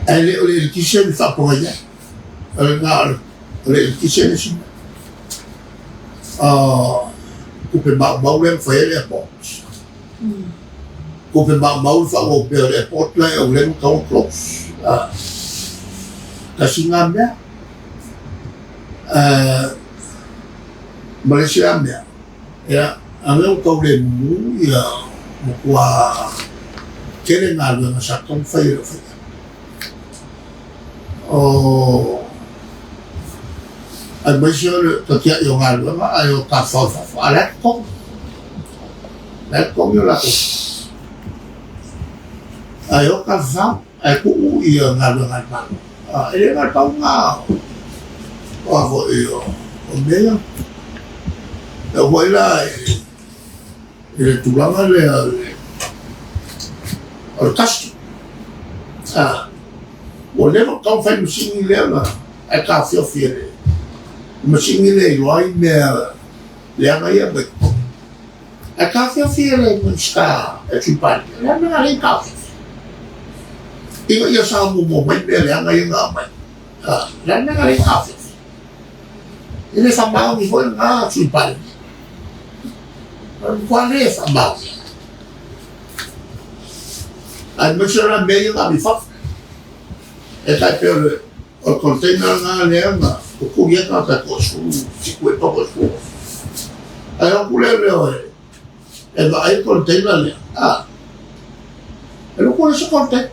ae le o le eletise na faapogai ai. O le na o le eletise le isi mea. O tupe maumau lea na fai ai le airport. Tupe maumau le faaauau pea o le airport la e o lea na tatau ona close. Tasi lena mea. Ma le isi lava mea, ia, a lea ua tau le mumu ia matua tele galuega sa tatau ona fai e le o faia. O Aemaise o le tatia'i o galuega ae o tafafao i fafo, a o la e totogi, la e totogi o latou tupe. Ae o tafafao ae tuu ia galuega a le Malo. E le na o le pau lena o a foi o mea ia. E oo foi la i le tulaga lea o le custom, ua leva ona tatau ona fai masini lea na ae taofiofi e le masini lea e iloa ai mea leaga ia e aumai i totonu. Ae taofiofi e le Minisita e le Sui Palemia, o le a le mea na ala ai ona taofiofi? Ina ia sao muamua mai mea leaga ia na aumai. O le a le mea na ala ai ona taofiofi? E le faamaoni foi lena Sui Palemia. O le matua le faamaoni. Aemaise la mea ia na ave i fafo. E tai pei o le O le container lena lea na tutuli ai tagata e toasefulu fitu ea pe toasefulu ono. Ae o atu lea leo e vaai le container lea, a, e lotu le isi container.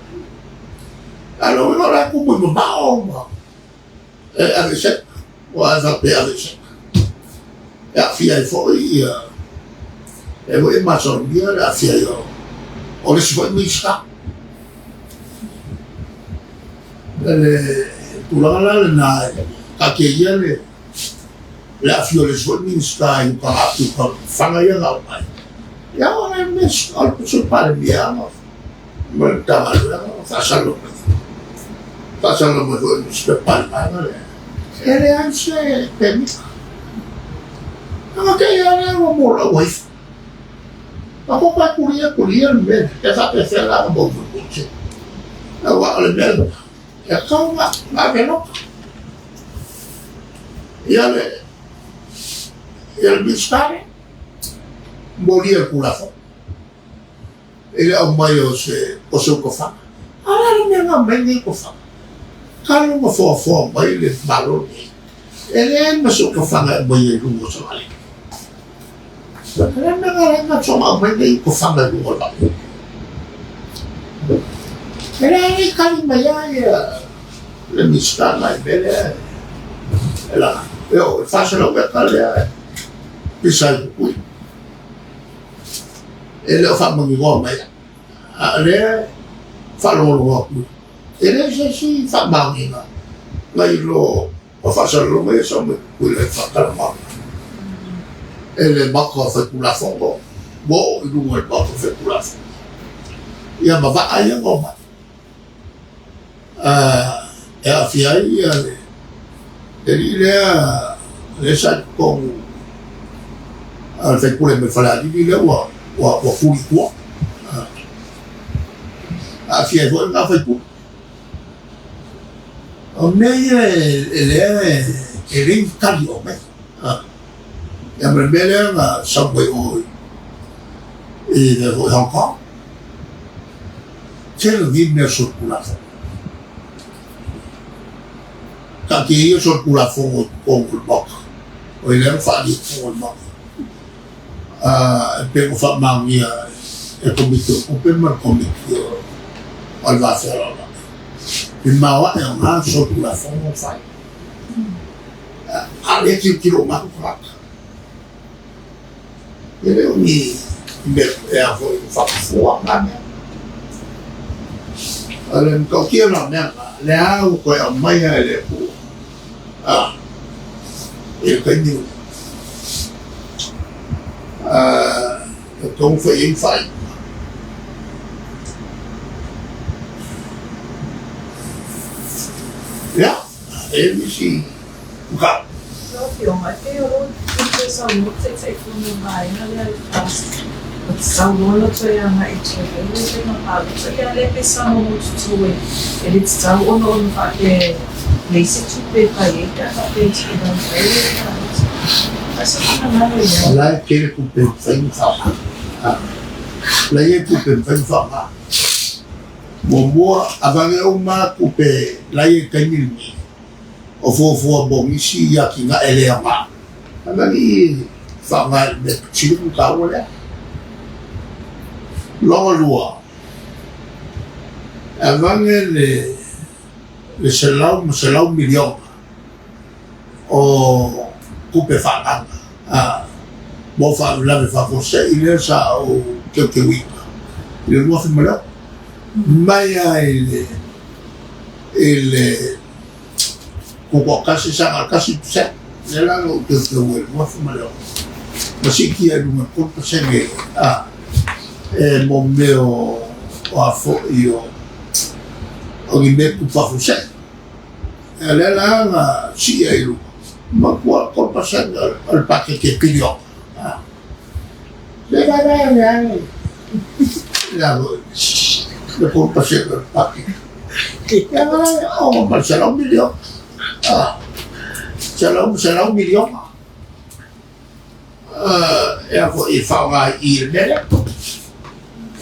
Ae o lona uiga o la e tumu i mamao ma e aveesea, aua e faapea e aveesea. E aafia ai foi ia, e foi e masalomia le aafia ai o le isi foi Minisita. O le tulaga la lena e taatia ia le aafia o le isi foi Minisita i uta i uta fana ia na aumai. Ia o le o le Sui Palemia ma le Matagaluega na faasalalalau mai. Faasalalau mai foi i le nusipepa a le vaega lea. E leai se pemita. Ana te i lava lea ua molau ai ifo. A ko pae kulia kulia le mea e faapefea la ona maua mai se. Aua o le mea lena, e tatau ona ave loka. Ia le ia le Minisita lea, molia le Tulafono i le aumai o se o se utofaga. A o le a le mea na aumai nei utofaga? Talu ona foafoa mai le Malo lenei, e leai ma se utofaga e aumaia i luga o se vaalele. O le a le mea na ala ai ona soona aumai nei utofaga i luga o le vaalele? E leai e tali mai lava ia le Minisita lena i le mea lea e laga. E oo i le 400 eka lea e pisa ai i Tutuila. E le o faamaninoa mai, a o lea e faalogologo atu, e leai se isi faamaoniga nai lo o faasalalauga ia sa mai Tutuila i le faatalanoaga e le Maota o Faitulafono, ua oo i luga o le Maota o Faitulafono ia ma vaa ia na omai e aafia ai ia le alii lea lea sa i totonu a le faipule mai Falealili lea ua ua tuli i tua. Aafia ai foi lena faipule. O mea ia e lea e leai ni tali o aumai. Ia ma le mea lea na sau mai o i le foi Hong Kong. Tele nei mea solitulafono. Taatia ia solitulafono i totonu o le Maota. O i lea na faaalia i totonu o le Maota. E pei ona faamaonia e le Komiti o Tupe ma le Komiti o le Va Fealoaloai. I le maoae o na solitulafono na fai. A o lea e tilotilo uma atu tagata. E le o ni mea e a foi faapafua na mea. O le matautia la o mea na, lea ua toe aumaia e le Atua a i le taimi lenei. E tatau ona fai i ai ni faaiuga. Ia, e i ai nisi mataupu. Lau Afioga, e pei o lou toe saunoa Taitaifono i le vaega lea i le FAST, ua tatau loa ona toe agai i tua i ai le faiga palota. Ia lea pei sa momotutu e le tatau ona ona faapea e leai se tupe e fai ai pe a faapea e tuuina mai ai le palota. A o se finagalo i ai? O la e tele tupe e mafai ona faaaoga. O la e i ai tupe e mafai ona faaaoga. Muamua, avane uma tupe la e i ai i le taimi lenei, o fuafua mo nisi atinae le aoga. Alii faaaoga i le mea sili ona taua lea. Lona lua, e avane le $100 ma $100 miliona O tupe faaagaaga a mo faalavelave faafuasei lea sa ou teuteuina i le 2006 mai lava i le 1.1 saga 1%, lea la na ou teuteu ai i le 2006 ma siitia i luga 3% a e mo mea o a fo'i o ni mea tupu faafuasei. E lea la na sii ai i luga ma tua 3% o le paketi e piliona. Le la la le la le 3% o le paketi. Ia o ma le 100 miliona. 100 miliona. E a foi e faaaoga i le mea lea.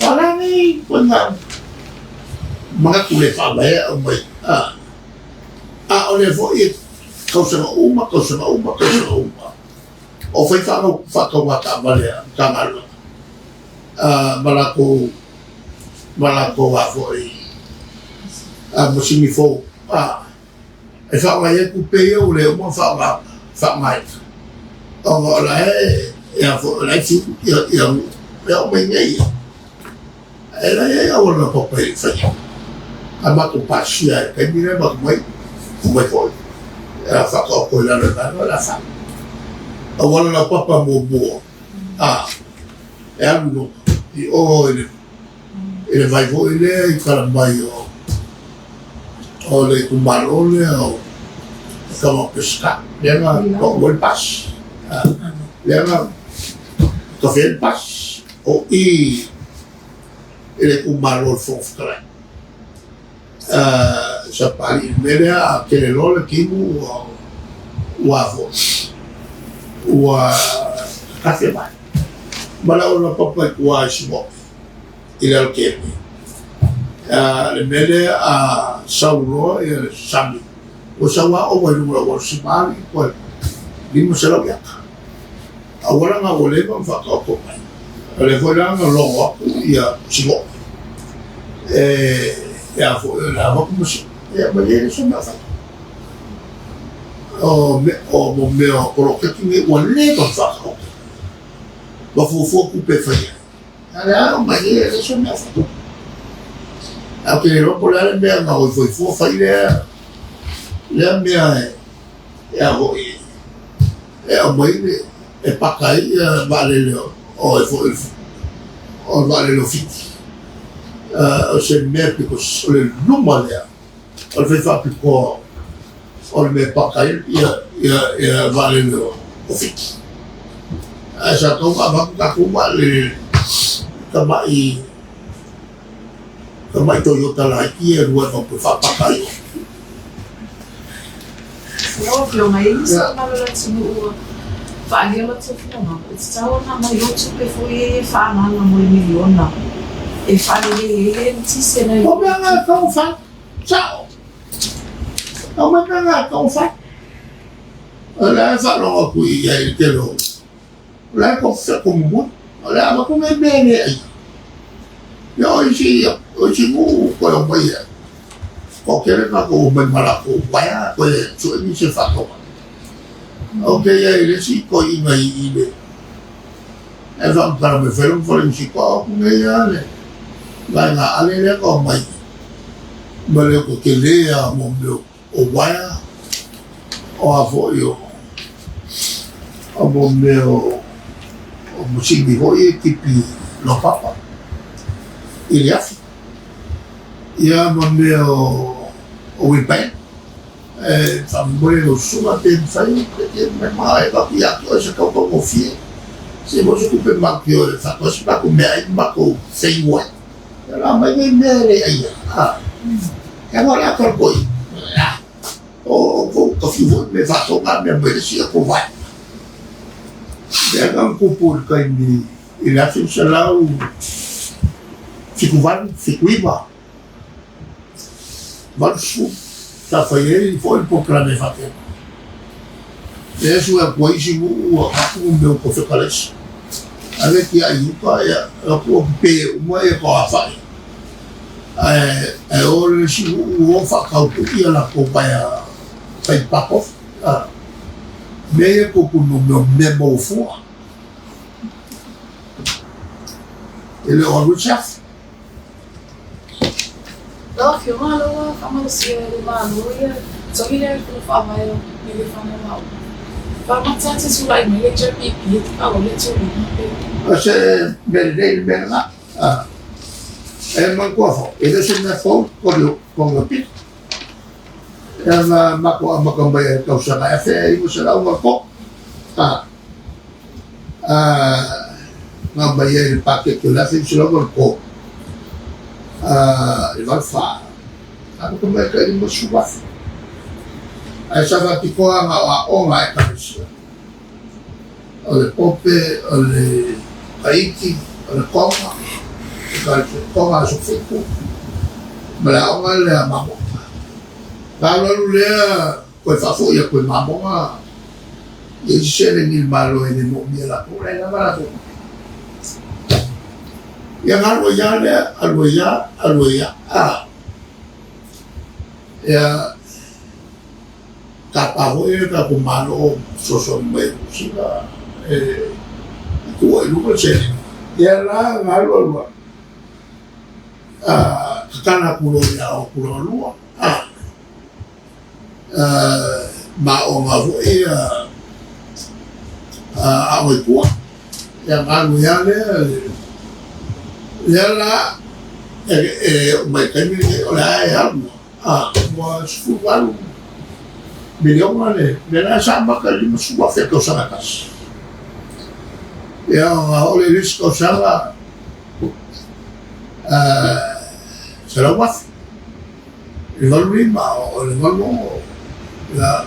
O la nei koina manatu le faavaea aumai. A o lea foi e tausaga uma, tausaga uma, tausaga uma. O fai faatauga taavale a Matagaluega ma latou a foi masini fou e faaaoga ai tupe ia ua le uma ona faaaoga faaaogaina. Ona o la e e a foi o la e fiu ia ia e oo mai nei ia. E la e auala na papa i faia. A matou pasia e taimi lea matou mai mai foi. E a whakaoko i lalo i lalo la wha. Auala na papa muamua. E alu luga. I o i le vai foi lea i tala mai o le itumalo lea o Kama Pesca. Lea na o le pas. Lea na kafe le pas. O i i le itumalo o le Fofoga Fetalai. Sa pali i le mea lea a tele loa le timu ua foi. Ua kafe mai. Ma le ona papa i tua i Siuope i le alokeme. Le mea lea a sau loa ia le sami. Ua sau a ova i luga o le auala sima i koe 500 iaka. Auala na ua leva ona faataoto mai. O le foi la na logo atu ia Siuope. E a foi o le avatu ma si. Ia ma le se mea fai. O me o mo mea o poloketi nei ua leva ona faataoto. Ma fuafua tupe e fai ai. A le a o mai e le se mea fai. A te le po le a le mea na oi foi fua fai lea lea mea e a foi e aumai le e paka ai ia vaalele o e foi o le vaalele o Fiti. O se mea because o le luma lea o le fai faapitoa o le mea e paka ai ia vaalele o Fiti. Ae sa tau avatu tatou vaalele tamai Toyota laiti e lua e vau faapaka ai o. Lau Afioga, e i ai se mamalu o le atunuu ua faaalia latou finagalo, e tatau ona aumai loa tupe foi ia e faaagaaga mo le miliona e faalelei ai le eletise nai O mea nga tau fai. Sao. O mea nga tau fai. O le a faalogo atu i ai le tele o. O le a ko fe ko mumu. O le a ma ko me me le ai. Ia o isi mu ko o mai ia. Ko kere ka ko mai mala ko waia ko e su ni se faatoga. O ke ia i le si ko i ngai i le. E whakamtara me whero whare si ko o ku ia le. Vai ngā ale le ko mai. Ma le ko te lea mo meo o waia o a foi o mo meo o masini foi e tipi lo papa i le afi. Ia ma mea o wheelbarrow. E whamore o suga pe mwhai, pe te me maa e waku ia atu se kau kau fie. Se mo se kupe maku o e whakwa se maku mea ai maku wheiwa. Ia la mai ngai mea le ai. Ha. Ia ngā la kau koi. O ko ka fiu foi me whato ngā mea mai le sia ko vai. Ia ngā kupu i kai ni i le atu se lau 78, 79. 80 sa fai ai foi le polokalame faapena. Lea sue atu ai isi nuu ua avatu mea o kofe kalaisa. Ave tiai i uka ia atu ua pepē uma ia togafai. Ae o le isi nuu ua faatautu ia latou paea fai pakofi. Mea ia tupu mo mea o mea maua fua. E le o alu ai se afi. Lau Afioga, o lea ua faamalosia e le Malo ia totogi lea i le Fono Faavae o Melefaga ma Auma. Faamata te tulai mai le HRPP e te faaauau lea tulaga pe. O se mea lelei le mea lena. E manatua foi, e le o se mea fou le togi o pili. Ia na matou amata mai ai i le tausaga e 1983, na aumai ai i le paketi o le 1983 i le 84, amata mai ai tai 50,000. Ae sa faapitoa na o aoga a Ekalesia, o le Pope, o le Tahiti, o le Tonga, Tonga Aso Fitu, ma le aoga lea a Mamoga. Na alualu lea toe faafoi atu e Mamoga ia isi seleni i le Malo e le moomia latou, la e lava latou tupe. Ia na alu ai lava lea, alu ai lava, alu ai lava, a. Ia, tapa foi le tatou Malo fesoasoani mai e Niu Sila e tuu ai i luga le seleni. Ia la na alu alu alu, tatala atu loa i aoga tulaga lua, ma aoga foi aoga i tua. Ia na alu ai lava lea, lea la e oo mai i le taimi lenei o lea e alu lava. Ua 18 miliona le mea la sa amata i le 50,000 i le tausaga e tasi. Ia ona oo lea i le isi tausaga, 100,000. I le 85, o le 86, ia,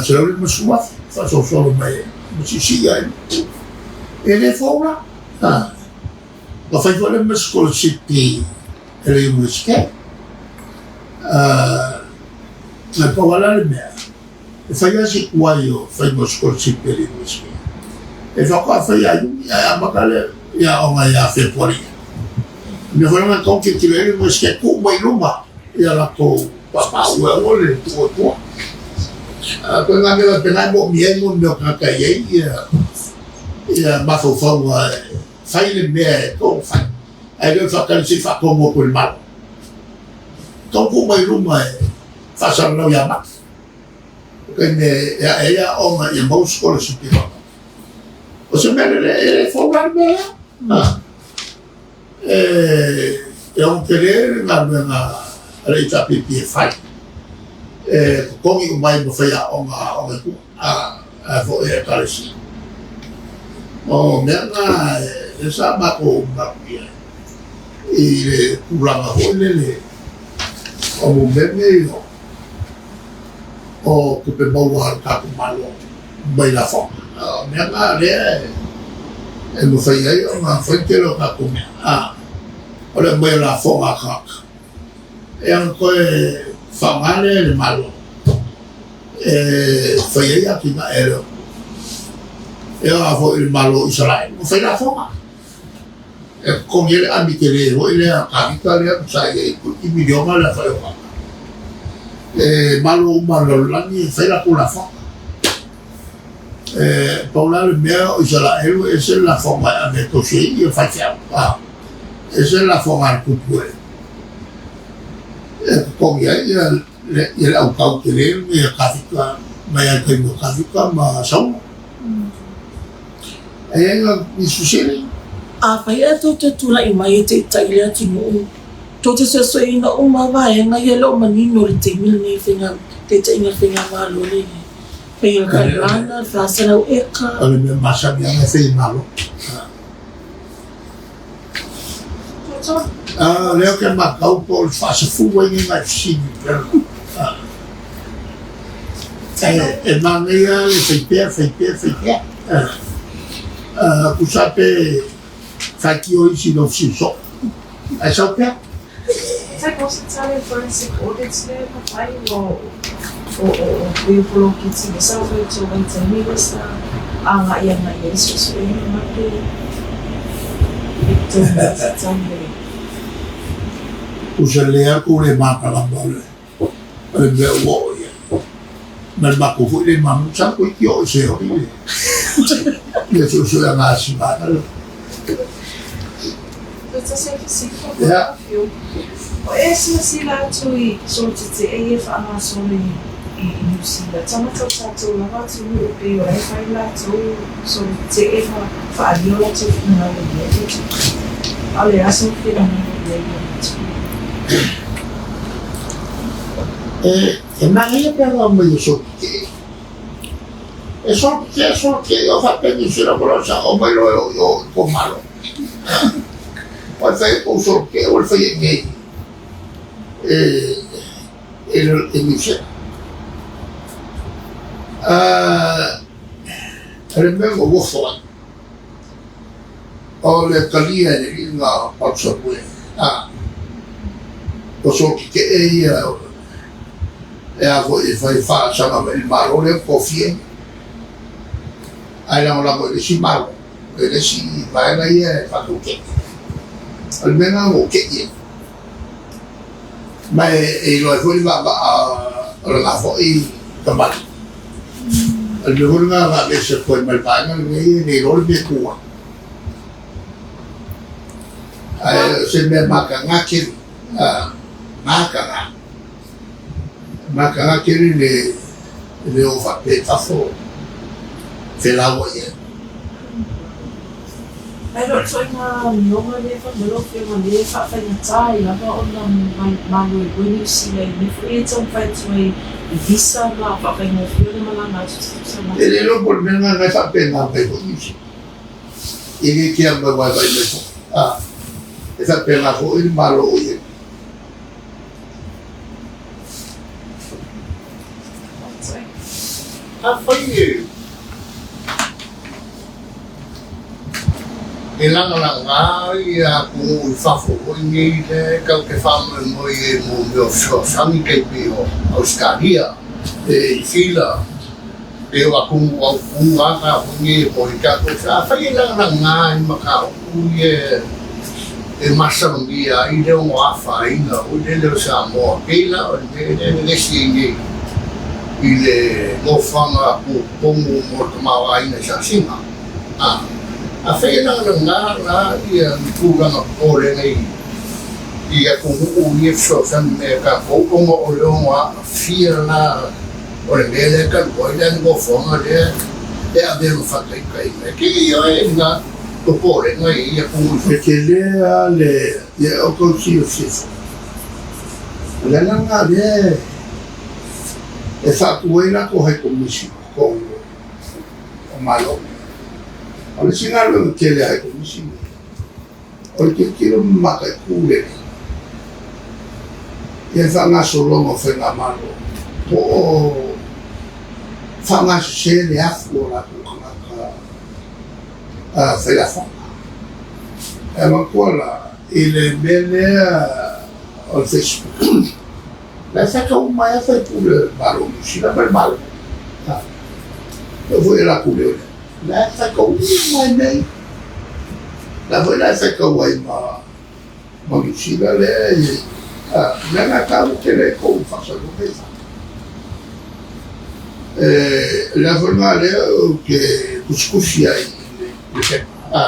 150,000 faasolosolo mai ai ma siisii ai. E le fou la. Ua fai foi le ma sikolasipi e le Iunivesite. E pau lava la le mea, e fai lava si tuai o faiga o sikolasipi a le Iunivesite. E faatoa fai ia Iuni ae amata le aoga ia Fepuari. O le mea foi lena e tatau ona tilotilo i ai le Iunivesite, tuu mai i luma ia latou papaauu e aua le tuu i tua. Koe ngā mea faapena e moomia ai mo mea o tagata e i ai ia mafaufauga e fai le mea e tatau ona fai, ae le o le faatali se i faatonu atu e le Malo. Tatau tuu mai luma e faasalalau ia Mati. O taimi e ae ai aoga ia maua sikolasipi e faaaoga. O se mea lelei, e le fou la le mea lea. E ono tele le galuega a le HRPP e fai, e totogi uma ai ma faiaoga a aoga i tua, a foi a Ekalesia. O mea na lea sa matou manatu i ai i le tulaga foi lele o mea nei o tupe maua a le tatou Malo mai lafoga. O mea na lea e mafai ai ona fai le tele o tatou mea. O le aumai o lafoga a tagata, e ono toe faaaoga lea e le Malo e fai ai atinae a le atunuu. E oo lava foi i le Malo o Isaraelu, ua fai lafoga. E totogi ai le ami tele foi lea a Tavita lea sa i ai toeitiiti miliona le aofai o tagata. E malo uma le lalolagi e fai latou lafoga. E pau la le mea o Isaraelu e ese le lafoga e ave e tausi ai ia faifeau, ese le lafoga a le tupu e totogi ai ia le autau tele lenei a Tavita mai lava i le taimi o Tavita ma Saulo. E i ai nisi fesili? Afai ae tou te tulai mai e taitai le atunuu, tou te suesueina uma vaega ia e le o manino i le taimi lenei i faiga taitaiga a le faigamalo lea i ai. Pei o le taimana, le 400 eka. O le mea masani lava e fai e Malo. O lea ou te matau po o le faasefulu ai nei nai fesili. E manaia le fai pea, fai pea, fai pea. Tusa pe faitio isi i lau fesili soo. Ae sau pea. Tai po se tali o forensic audits lea na fai ua o o o poloketi lea sa fai i tou vaitaimi lea sa agai agai ai suesuega na pe tou se tali ai. Tusa lea tou le malamalama o le mea ua oo i ai. Ma le matou foi le mamu sa toeiti oo i Seoli le le suesuega a Simana. Toe tasi a fesili faamolemole lau Afioga. O e silasila atu i solotetee ia e faagasolo i Niu Sila, tagata o tatou lava atunuu pei o la e fai latou solotetee ma faaalia o latou finagalo i ia tulaga. A o le a sou finagalo i ai i lena tulaga? E manaia pe ana aumai o solotetee. E solotetee, solotetee, o faapea Niu Sila mo lau sao, omai loa e oo i o i kou malo. Ua fai e kou solotetee, ua le faia i inei e Niu Sila. O le mea na ou ofo ai, o le talia e le alii lena o Palusalue, o solotetee ia e a foi e fai faasaga mai i le Malo lea na tofia ai, ae lagolago i le isi Malo, i le isi vaega ia e faatautee. O le mea lena na ou tei ai. Ma e iloa ai foi le vaavaa o lena foi tamalii. O le mea foi lena na aveese atu ai ma le vaega lenei e le iloa le mea e tu ai. Ae o se mea mataga tele, mataga. Mataga tele le le o faapea i fafo felauai ai. Ae le o ituaiga amioga lea fai mai lau Afioga lea e faafaigata ai lava ona maluelue Niu Sila i mea foi ia e taumafai atu ai i visa ma faafaigofie ona malaga atu se tausaga. E le iloa po o le mea lena na e faapena mai foi Niu Sila. E le kea mai aua e vaai mai foi. E faapena foi le Malo o i ai. Afai e lagalaga ia atunuu i fafo foi nei lea e tatou te faamoemoe i ai mo mea o fesoasoani tai pei o Ausetalia, Niu Sila, pei o atunuu autu lava na foi nei e moe ai tatou. Afai e lagalaga i mataupu ia e masalomia ai le ono afaina foi lele o Samoa, pei la o le mea lea e vevesi ai nei i le nofoaga tutonu mo le tamaoaiga i Sasina. A afai e lagalaga la ia ni tulaga popolega i atunuu ia e fesoasoani mai ia tatou ona o le ono aafia la o le mea lea talu ai la le nofoaga lea e avea ma faataitaiga. E kili ioe i lena popolega i ia atunuu i E tele lava le ia o tou silafia, o le ala lena lea e faatu ai latou High Commission i totonu o Malo. O le isi galuega tele a High Commission, o le tilotilo ma mataitu lelei ia le faagasologa o faigamalo po o faagasese le afu o latou tagata failafoga. E manatua la i le mea lea o le Facebook, la e faitau uma ai lava faipule o le Malo o Niu Sila ma le Malo. E oo foi i latou leoleo, la e faitau uma ai mea ia. La foi la e faitau ai ma Niu Sila lea e i ai. O le mea lena e taua tele ai tou faasalalauga ia. O le ala foi lena lea ou te tusitusi ai i le pepa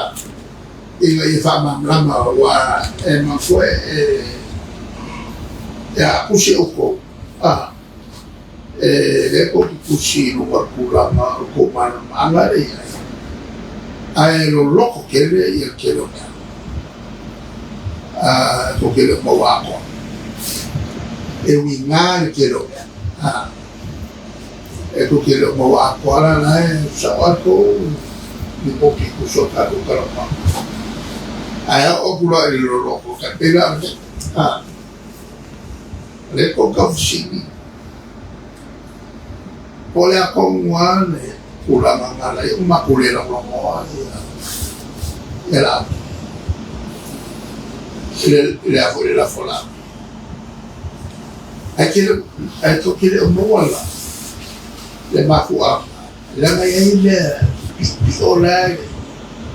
ina ia faamalamalama aua e manatua e a tusi outou e lea tou te tusi i luga o le tulaga o le tou malamalamaaga lea e i ai, ae loloto tele ia le tele o mea tou te le o maua atoa. E uiga le tele o mea e tou te le o maua atoa la la e sao atu lipoti i tusi o tatou talanoaga. Ae oo atu loa i le loloto, tai pei la o le mea, o lea tou tau fesili po o le a tonu lava le tulaga na ala ai ona matou le lagolagoa ia Laauli i le a foi le lafo a Laauli. Ae tele, ae tou te le o maua la le mafuaaga, leaga e i ai mea piopio la e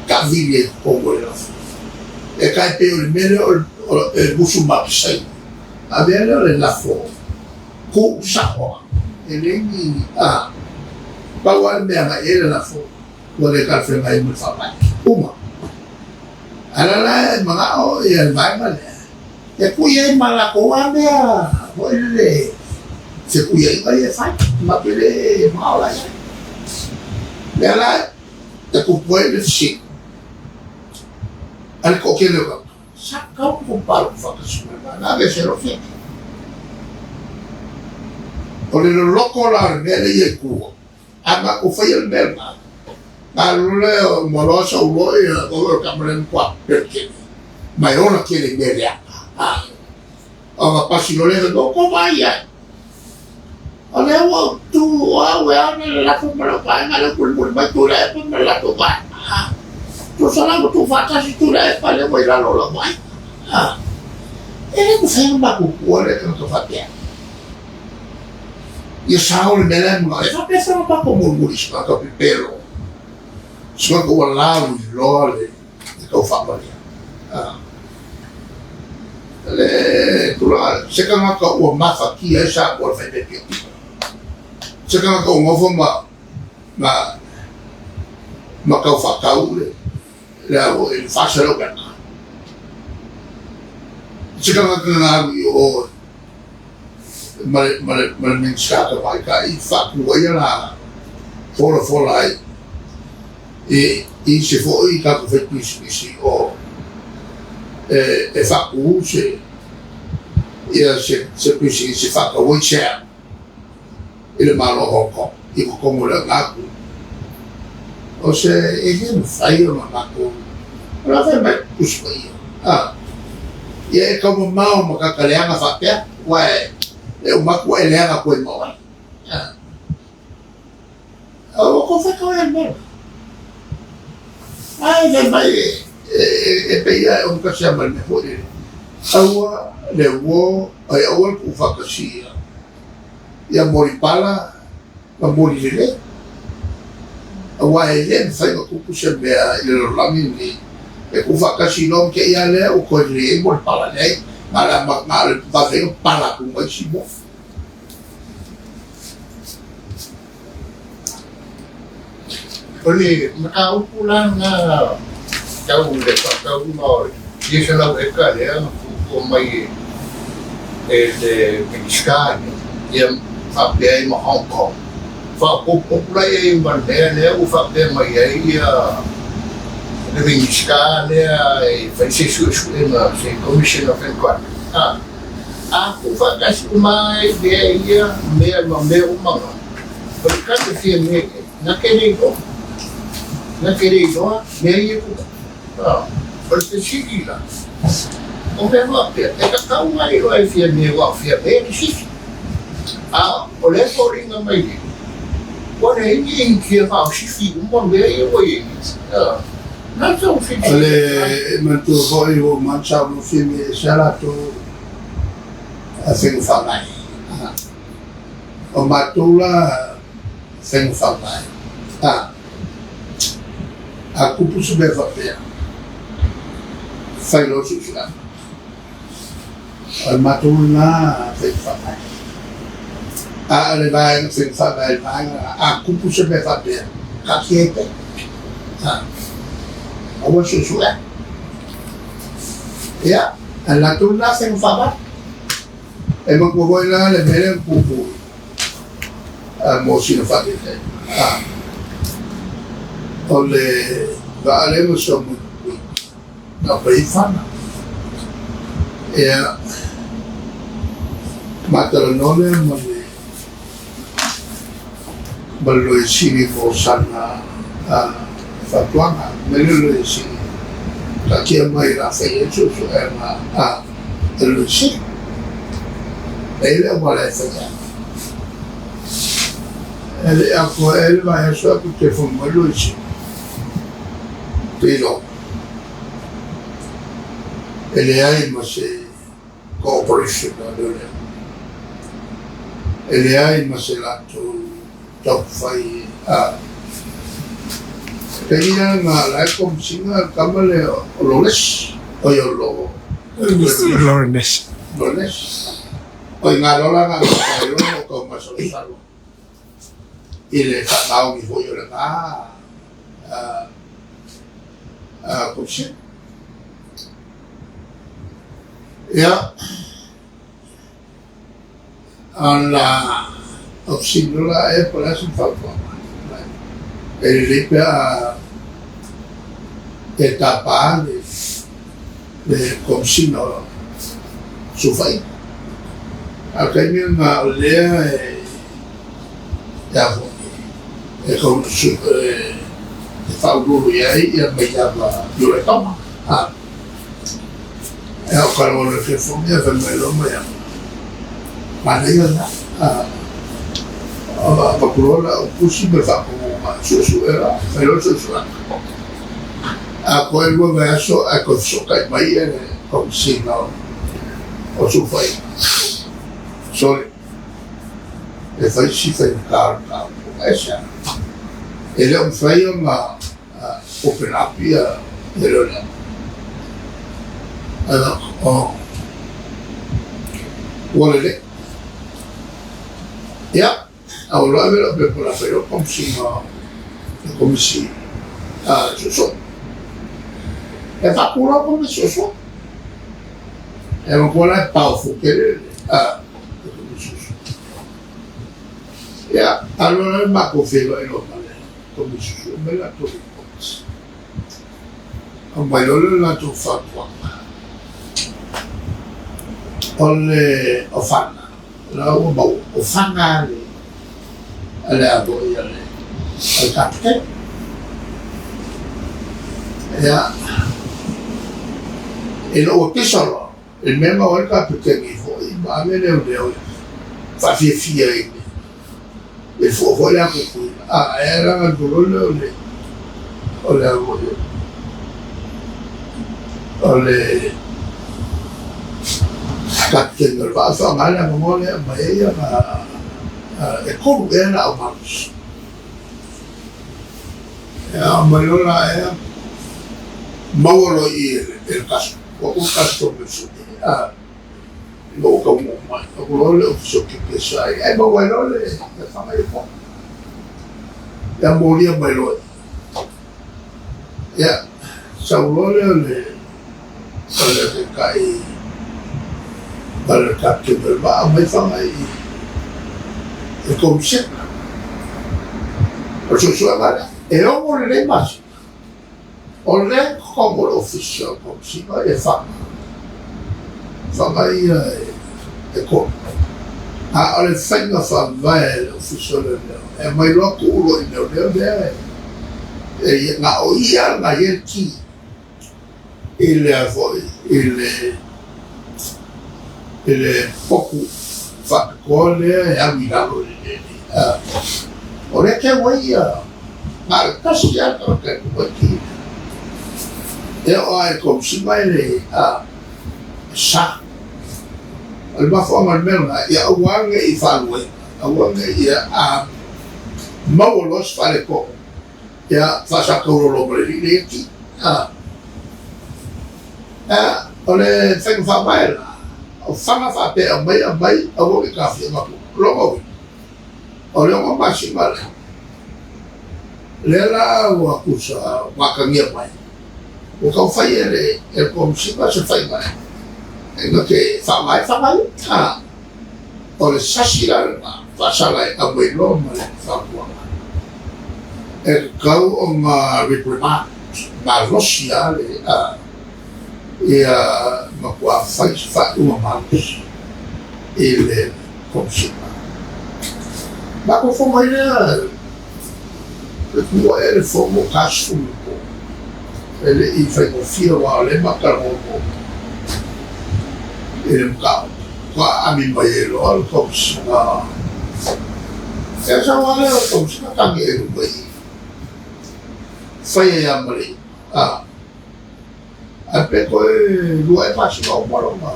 taavili ai i totonu o le lafo. E tai pei o le mea lea o e musu ma Apisai, a mea lea o le lafo tuusao lava. E leai ni, a, pau lava le mea agai i ai le lafo, ua le talafeagai ai ma le Faavae. Uma. A o la la e manao ia le vaega lea, e kui ai ma latou lava mea foi lele fetuiaiga ia e fai, matou te le manao la i ai. O lea la e tupu ai le fesili a le toatele o tagata, sa tatau ona tou palota faatasi ma le vaega, aveese loa Fiame. O le loloto la o le mea lea e i ai tua, A matou faia le mea lena, na alu lea o uma loa sau loa ia o le tama lea na matua pele tele, ma e ola tele i mea leaga. Ona pasi loa lea, fai mai, ua outou vaai i ai, o lea ua ou tu, o au e ana le lafo ma lau vaega, lea ua mulimuli mai Tuilaepa ma le latou vaega. Tusa la ua tuufaatasi Tuilaepa lea ua i lalo o lau vaega. E le mafai ona matou tuua lea tagata faapea. Ia sao le mea la e manao ai. E faapea foi ona matou mulimuli i se tagata pepelo, se tagata ua lauiloa le tau faamalia. Le tulaga, se tagata ua mafatia ai Samoa i le fai mea pio. Se tagata ua nofo ma ma ma tau faatau le le au i le 400 peka. Se tagata na alu i o ma le, ma le, ma le Minisita Tamaitai i faatu ai ana folafola ai i, i se foi tatou faipisinisi o e, e faatu se ia se, se pisinisi e faatau ai share i le Malo o Hong Kong i totonu o le auga atu. O se e le mafai ona matou o la fai mai Tusi Paia. A ia e taumamao ma tagata leaga faapea, aua e uma atu ua e leaga atu ai ma oe. A ua tou fai tau ai le mea. Ae fai mai e pei lava e ogatasi lava ma le mea foi lele. Aua le uo ai aua le tuufaatasia ia molipala ma molilelei, aua e le mafai ona tupu se mea i le lalolagi lenei e tuufaatasi loa ma te i lava lea ua toe lelei ai molipala. Leai, na o le na o le vave ai ona pala atu ma isi mea. O le mataupu la lena tau i le faatauga o le fia selau eka lea na fuafua mai e le Minisita ia faapea ai ma Hong Kong. Faaopoopo la i ai ma le mea lea ua faapea mai ai ia le Minisita lea e fai se suesuega, se Commission of Inquiry. A tuufaatasi uma ai mea ia, mea ma mea uma na, o le kate fia mea i ai, na te le iloa, na te le iloa mea ia tutupu. O le fesili la, o mea faapea, e tatau ona iloa e fia mea aua o fia mea le sisi. A o lea e foliga mai nei, ua leai ni initia faasifi uma mea ia ua i ai nei. Na tou O le manatua foi ua uma atu saunoa Fimi e ese lava latou faiga faavae. O matou la faiga faavae, a tupu se mea faapea, fai loa suesuega. O le matou lena faiga faavae. A o le vaega faiga faavae le vaega lena, a tupu se mea faapea, taatia ai pea. Aua le suesuea. Ia, a le latou lena faiga faavae. E manatua foi la le mea lea na tupu mo sina faataitaiga. O le vaa lea na sau mai Kuwait, na pai ai fana. Ia, ma talanoa lea ma le ma le Loia Sili mo sana fautuaga. Mai le Loia Sili, taatia mai o le a fai ai le suesuega a le Loia Sili. E i ai le auala e fai ai. E le i atoa ea le vaiaso atu telefoni mai le Loia Sili, te iloa, e leai ma se cooperation a leoleo. E leai ma se latou taumafai a pei ia na la e komesina le tama lea o Loles, oi o lo Lawrence. Loles. Oi ngā lola ngā matai loa o tau masalosalo. I le faamaoni foi o lena Komesina. Ia, ona o fesili loa la ea po o le a se fautuaga. E lelei pe a e tapa le Komesina o Sulufaiga. A o le taimi lena o lea e e faauluulu i ai ia Maiava Iuletoga. Ia o ka loa le telefoni ia fai mai loa Maiava, manaia lena. Avatu loa lau tusi ma le faatonuga e suesue la, fai loa le suesuega. A toe 2 vaiaso ae toe fesootai mai le Komesina o Sulufaiga. Sorry. E fai si faigata o le mataupu, aisea? E le o mafai ona open up ia lea. Oh, ua lelei. Ia, a ua loa ave lau pepa la fai loa Komesina le Komisi Suesue. E faatu loa Komisi Suesue. E matua la e powerful tele le Komisi Suesue. Ia, alu loa le matou feiloai loa ma le Komisi Suesue aumai latou reports. Aumai loa le latou fautuaga. O le o fana, la ua maua, o fana a le a foi a le kapeteni. Ia, ina ua pisa loa, i le mea na o ai le kapeteni foi ma ave leoleo e faafiafia i le fua foi lea Tutuila, a e laga atu loa lea o le o le a foi o le kapeteni o le vaa e faaaoga le avanoa lea e aumai ai ana e 3 ea laau malosi. E aumai loa la ea maua loa i i e le custom, ua atu le custom e sue a ina ua taunuu mai, atu loa le Ofisa o Tiute sa i ai, ae maua ai loa le faga i le Ia molia mai loa. Ia, sau loa lea o le o le taitai ma le kapeteni o le vaa aumai faga i le Komisena. O le suesuega lea, e 6 lelei masina. O lea e totonu o le Ofisa o le Komesina e faga, faga ia e 3. A o le faiga faavae a le Ofisa o Leoleo, e aumai loa tuu loa i leoleo lea e na o ia na i ai le ki i le foi i le potu faapitoa lea e alu i lalo i le o lea teu ai ia na o le tasi lava le tagata e tuu ai ki e oo lava i le Komesina e le sa. O le mafuaaga o le mea lena, ia aua ne i faaluaina, aua ne i ia maua loa se faaletonu, ia faasataulolo ma le alii lea ia ki. O le faiga faavae la, o faga faapea e aumai, aumai, aua ne i taofia avatu. Lona uiga, o le 6 masina lea, lea la ua tusa ua atagia mai, ua taumafai e le Komesina se faiga e na te faaaoga ai faga ia. O le sasi la lena faasala e aumai loa ma le fautuaga, e tatau ona reprimand malosi lava le ia matua fai se faaiuga malosi i le Komesina. Matou fono ai lea le tua ea le fono 40 i le po. E le i faigofie aua o lea e matalanoa muamua i le mataupu. Faatoa aami mai ai loa le Komesina. Ia sau lava lea o le Komesina tagi ai luma i i. Fai ai lava ma le iuga. Ae pe toe 2 ea masina uma lona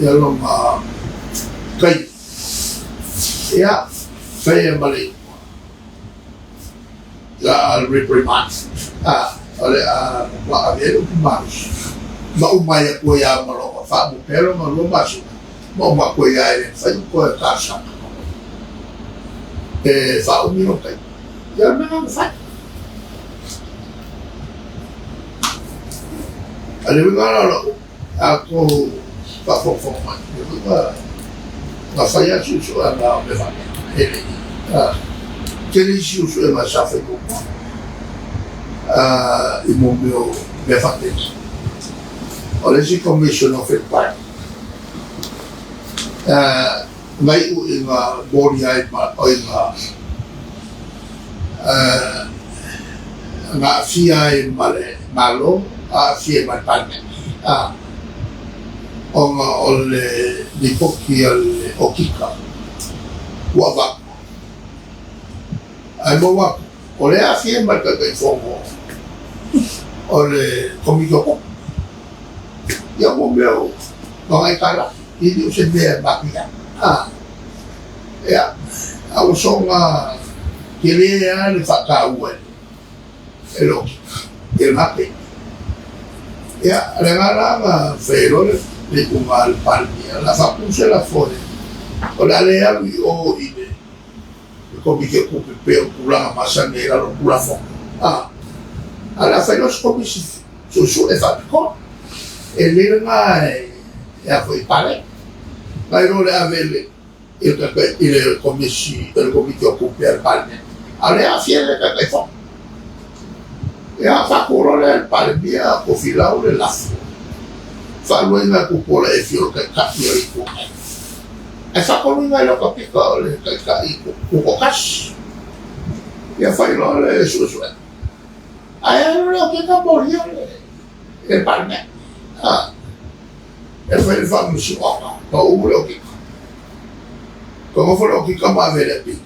ia lona taimi. Ia, fai ai ma le iuga. La reprimand. O le a matua ave ai le upu malosi. Ma uma ai atu ai lava ma lona faamupe lona 2 masina, ma uma atu ai lava e le mafai ona toe talosaga. E faaumi lou taimi. Ia o le mea lena na fai. A le uiga la o lau a outou faafogafoga mai, le uiga na fai lava suesuega o mea faapena, e le i tele isi suesuega sa fai muamua i mo mea o mea faapena. O le isi Commission of Inquiry na iu ina molia ai ma oi na na aafia ai ma le Malo, aafia ai ma le Palemene, ona o le lipoti a le Okika ua avatu. Ae maua atu, o lea e aafia ai ma le Taitaifono o le Komiti o Tupe. Ia mo mea o aitalafu, e le o se mea e matuia. Ia, a ua soona tele lava le faataua e le Okika i lena taimi. Ia, o le agaga la na fai ai loa le iuga a le Palemia, o le a faatu se lafo o le a le alu i o i le Komiti o Tupe pei o tulaga masani ai i lalo o le Tulafono, a o le a fai loa se Komisi Suesue faapitoa. E lelei lena e a foi i paleni. Nai lo le ave i le Komisi i le Komiti o Tupe a le Palemene, a o lea e aafia ai le Taitaifono. Ia, faatu loa lea e le Palemia, tofilau le lafo, faaluaina e Tupuola Efi o le Taitai o le Itu Agai. Ae faatonuina ai loa Kapika o le Taitai Tutoatasi. Ia fai loa le suesuega. Ae alu le Okika molia le Palemene. E fai le faamasinoga, pau le Okika. Nofo le Okika ma ave i le apili.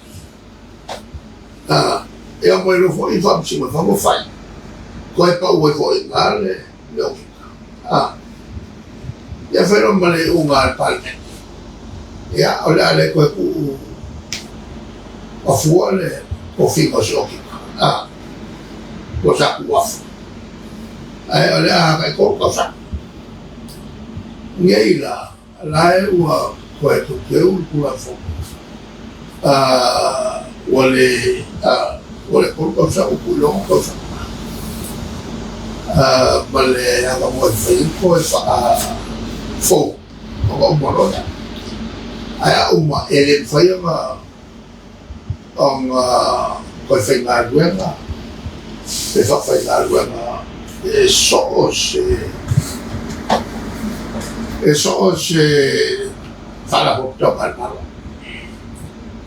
E aumai loa foi faamasino i fafo fai. Toe pau ai foi i ina le Okika. Ia fai loa ma le iuga a le Palemene. Ia, o le a le toe tuu afua le tofiga o se Okika. Ua sa tuu afu. Ae o le a tai 3 tausaga. Nei la, la e ua toe teuteu le Tulafono, ua le ua le 3 tausaga ua tuu i le 6 tausaga, ma le avanoa e fai ai toe faafou ona uma loa lea. Ae a uma, e le mafai ona toe faigaluega pe faafaigaluega e so o se e so o se faalapotopotoga a le Malo.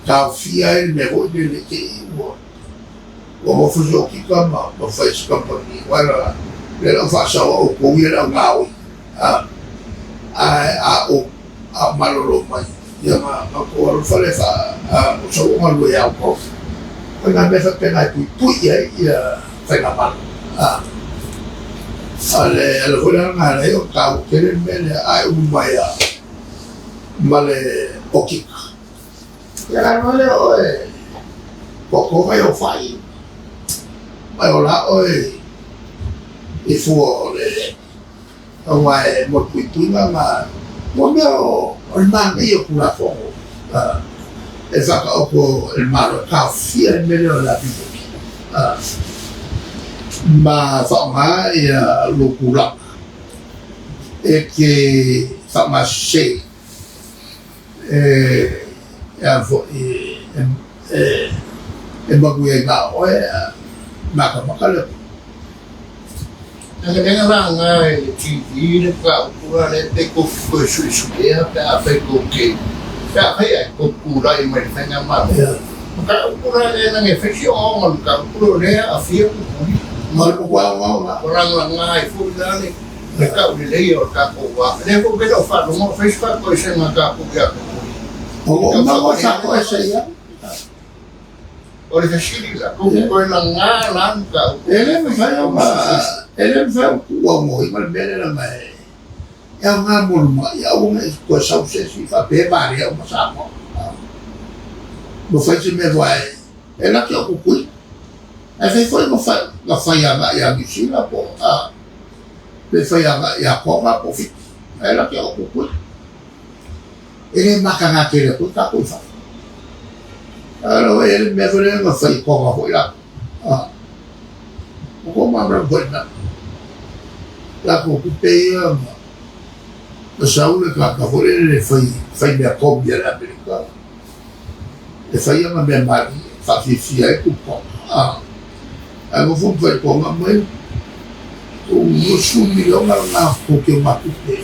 Taofia ai le mea foi lele te i ua nofo se okika ma fai se kamupani aua lea la ua faasaoa outou ia le au gaoi ae a ou malolo mai ia na outou alofa lea o sau o galue ia outou. O nai mea faapena e puipui ai ia faigamalo. A le ala foi la lena e ala ai ona taua tele le mea lea, a e ulu mai lava ma le okika, ia ona alu lea o oe toatoa mai ou fai, ma e ola oe i fua o le eleele. Aua e mo le puipuiga ma mo mea o le manaia o Tulafono e whakaoto e le Malo e taofia le mea lea o le APP ma whaonga ia lou tulaga e te whaamasese e a foi e manuia ai na oe makamaka le Atua. Lenga la nga e le TV le mataupu la lea pe tou te toe suesuea pe afai tou te pe afai ae tou te tulai mai le faigamalo. Mataupu la lea leaga e fai si ogaoga o le mataupu lea o lea e aafia Pupuri. Ma le ogaoga. Ua lagalaga ai foi la le tauleleia o le tatou va. Lea foi ou te le o faalogo o fai se faatoesega a tatou ia Pupuri. O lou faatoese ia. O le fesili la, tou te toe laga la le mataupu. E le mafai ona e le mafai ona tuu aumoiga le mea lea leaga e aoga mo le mai, aua ne i toe sau se isi faapea e valea uma Samoa. Ua fai se mea vae e laki au kukui. Ae fai foi na fai agai ia Niu Sila po o pe fai agai ia Tonga po o Fiti. Ae laki au kukui. E le mataga tele atu ai tatou i fafo. Ae e le mea foi lea na fai koga foi la. Ah. O ko ma foi na. La ko ku pe ia ma. Na sau le ka ka foi le fai fai mea komi a le Amerika. E fai anga mea mali whawhiwhia e ku koga. Ah. Ae mo fo fai koga mai. O 20 miliona ngā ko ke o makupe.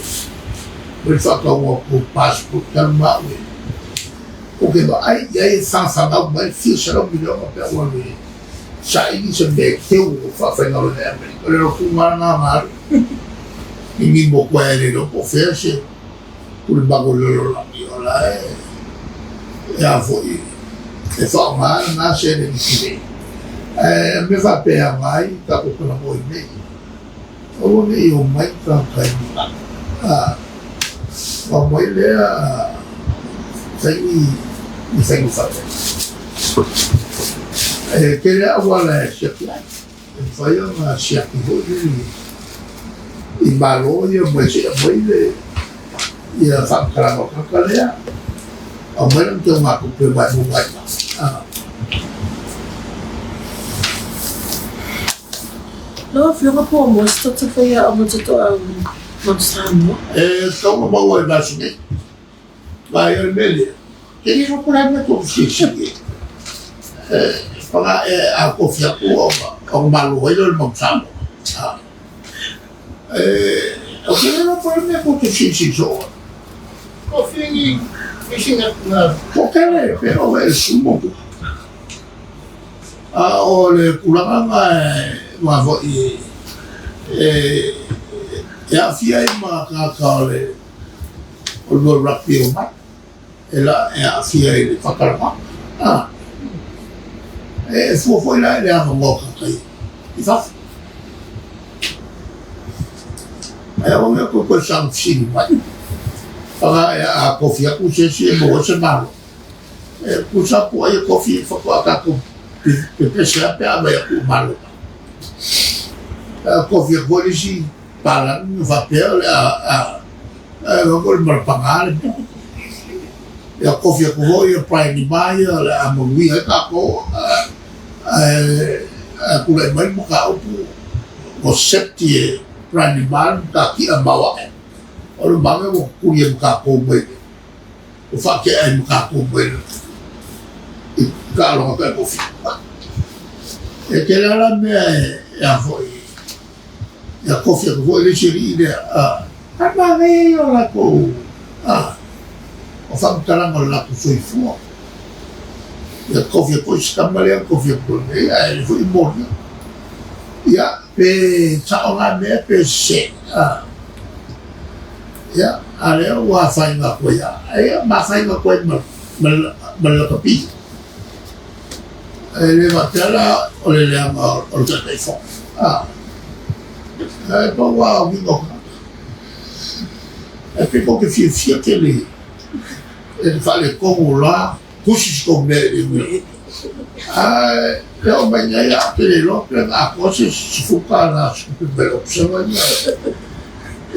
Mo le whakaunga ko passport talu maue. O ke ma ai ia e whawhangau mai 700 miliona pe ua le sa ini se me teu o whawhainga le Amerika. O le ro ngā ngā ngā. I ni mo koe e le po fea se kule mako le lo langi o la e e a foi e whaonga ngā se le ni. E me whapea ngai ka ko kana moi nei. O nei o mai ka kai ni. Ah. O mai lea fai ni ni fai ni whate. E te lea wala e siaki ai. E whai o ngā siaki hoi i i malo ia mai se mai le ia whakakaranga o kakalea. A mai lang te o ngā kupe mai mo mai ma. Ah. Lau Afioga po o mo se toto fai a o toto au Mount Samoa. E kaunga maua e nasi nei. Mai o le mele. Ke ni ro pura me ko si si. E panga e a ko fia ku o o malo ai le Mount Samoa. Ah. E o ke ro pura me ko si si so. Ko whingi, whisinga ngā Ko kere pe o e sumo. A o le kulanga nga e wa fo i e e a fia i ma ka ka o le o le rugby o mai. E la e a fia i le whakarama. Ah. E fua foi la e le anga ngō ka kai. I whawha. E o mea ko koe sang sini mai. Whanga e a kofi aku se si e mo se malo. E kusa po ai kofi whakua ka ko pe pe se a pe a mai aku malo. A kofi a koe si pala no whapea le a a a ko le marapanga le mea. Ia kofi aku hoi a Brian i mai le a maui ai ka ko a a kula i mai mo ka upu o septi e Brian i mai ka ki a maua e. O le manga mo kuri e ka ko mai. O whake ai mo ka ko mai. I ka aloha ka kofi. E te rara mea e a foi. Ia kofi aku foi le siri i lea. A a manga o la ko. A o whakataranga o la ko soifua. Ia kofi ko skamale kofi ko nei a e foi moria. Ia pe sa o ngā mea pe se. A ia a lea ua whainga koe ia. E ma whainga koe ma ma ma la kapi. E le matela o le leanga o le tatai fo. A e pa ua o wingo ka. E pe ko ke fia fia ke le e le whale kongo la kusi si ko mea e le A e o mai nei a te le lo pe ngā ko se si fuka na si pe me observa ia.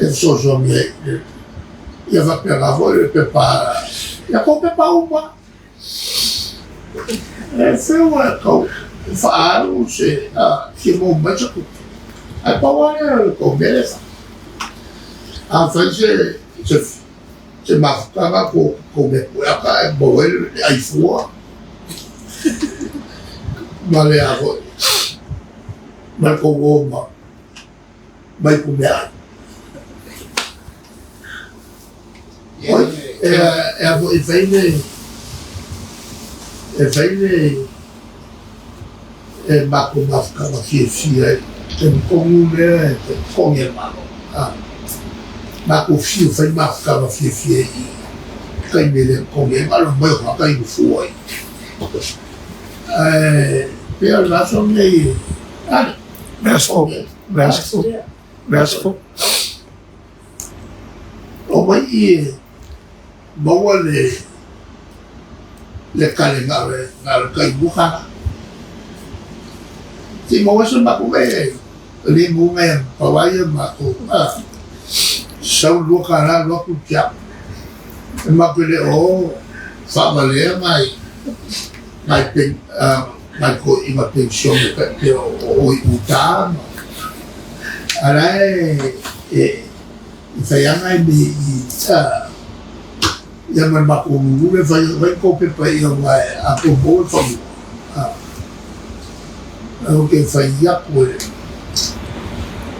E so so me ia va pe ngā foi le pe pa ia ko pe pa uma. E whiu e kau whaaru se a ki mo mai sa kupe. Ai pa wale le ko mele fa. A whai se se se mafutanga ko ko me puaka e mo e le ai fua. Ma le a foi. Ma ko wo ma mai ku mea ai. Oi, e e a foi whaine e whaine e mako mafutanga fia fia e te mkongu lea e te kongi e malo. Ah. Mako fiu whai mafutanga fia fia i kai me le kongi e malo mai o kai fua i. E, pea laso nei, ah, Værsgo. Værsgo. Værsgo. O mai i maua le le kale ngā le ngā le kai buhana. Ti maua se mako e le ngunga e pawaia mako. Ah, sau lua ka rā lua ku tia. E mako le o whaamalea mai. Nai pen, nai toeaiina penisione tai pei o o i uta ma a la e e i faiaga e me i ia ma le matou lulu le fai fai tou pepa ia aua e a tou maua le fanua a ou te fai atu e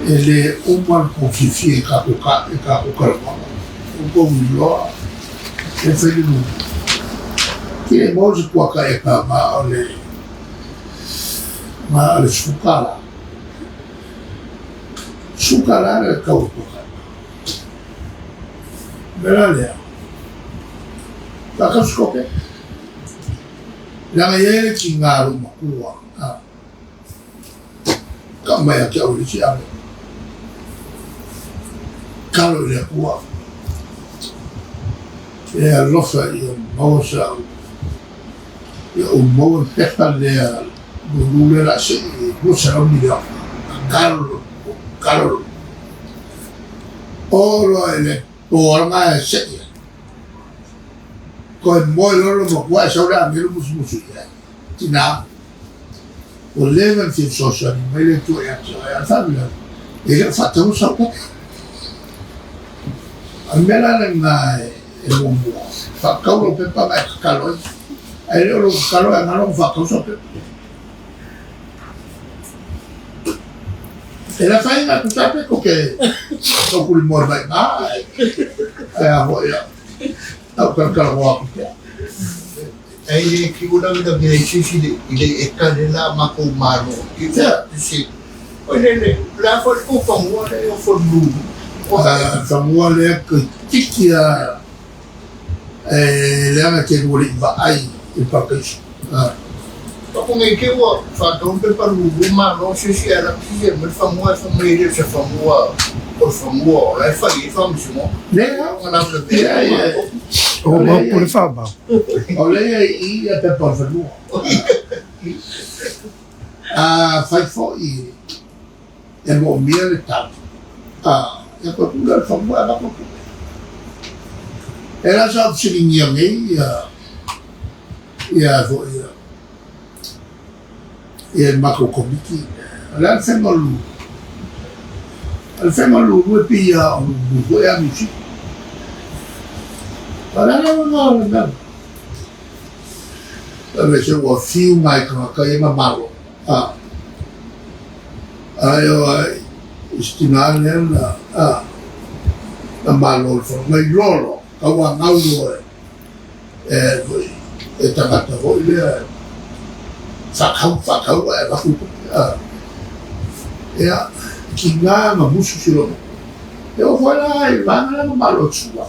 e le uma le tou fiafia i tatou ka i tatou talanoaga ua tou iloa e fai le lulu ki le maua se kuata e ka ma o le ma o le $10 $10 le tau o le kuata. Mea la lea, faatau se kope. Leaga e i ai le tiga a lou matua, tau mai ia te au i le isi ave. Talo i le Atua, e alofa ia maua sau, ia ou maua le pepa lea lulu lea o le a sei i $200 miliona. Talo, talo. O loa i le po lena e sei ai. Toe moe loa lou matua ae sau le agelu musumusu i ai. Tina, ua leva ona fia fesoasoani mai le Atua ia te oe, a o le faalavelave, e le o faataua sau pepa. O le mea la lena e muamua, faatau lau pepa ona e tatalo ai, ae le o lou tatalo e galo ona faatau sau pepa. E le afaina atu sa pe tou te taukulimoe mai i ina, ae a foi a, au talatalanoa atu pea. E le tiu lavelave ai se isi i le eka le la matou malo i se oi le le le a foi le tou fanua le o Fonulu. Fanua lea toeitiiti a e leaga te lua lei vaai i le parakaiso. Paku nei te ua faatau le pepa lulu malo se isi ae laki se mai le fanua ae fai mai e le o se fanua o le fanua o la e fai ai faamasinoga. Leai, O mapu le faamau. O lea e i i a pepa o le fanua. A fai foi e moomia le tau, a ia toe tuu lea o le fanua e avatu atu. E la sa fesiligia nei ia ia foi ia ia le matou komiti. O le a le faiga o le lulu? O le faiga o le lulu e pei lava o lulu foi a Niu Sila. O le a le uiga o le mea lena? Aemaise ua fiu nai tagata ia na malo. A, ae o ai i se tina lea na, a, na malo i le fono. Na iloa loa, tauanau loa e, e, foi, e tagata foi lea, faatau, faatau ae avatu tupe. A, ia, tiga na musu si lona. E oo foi la i le vaega lea na malo e sua.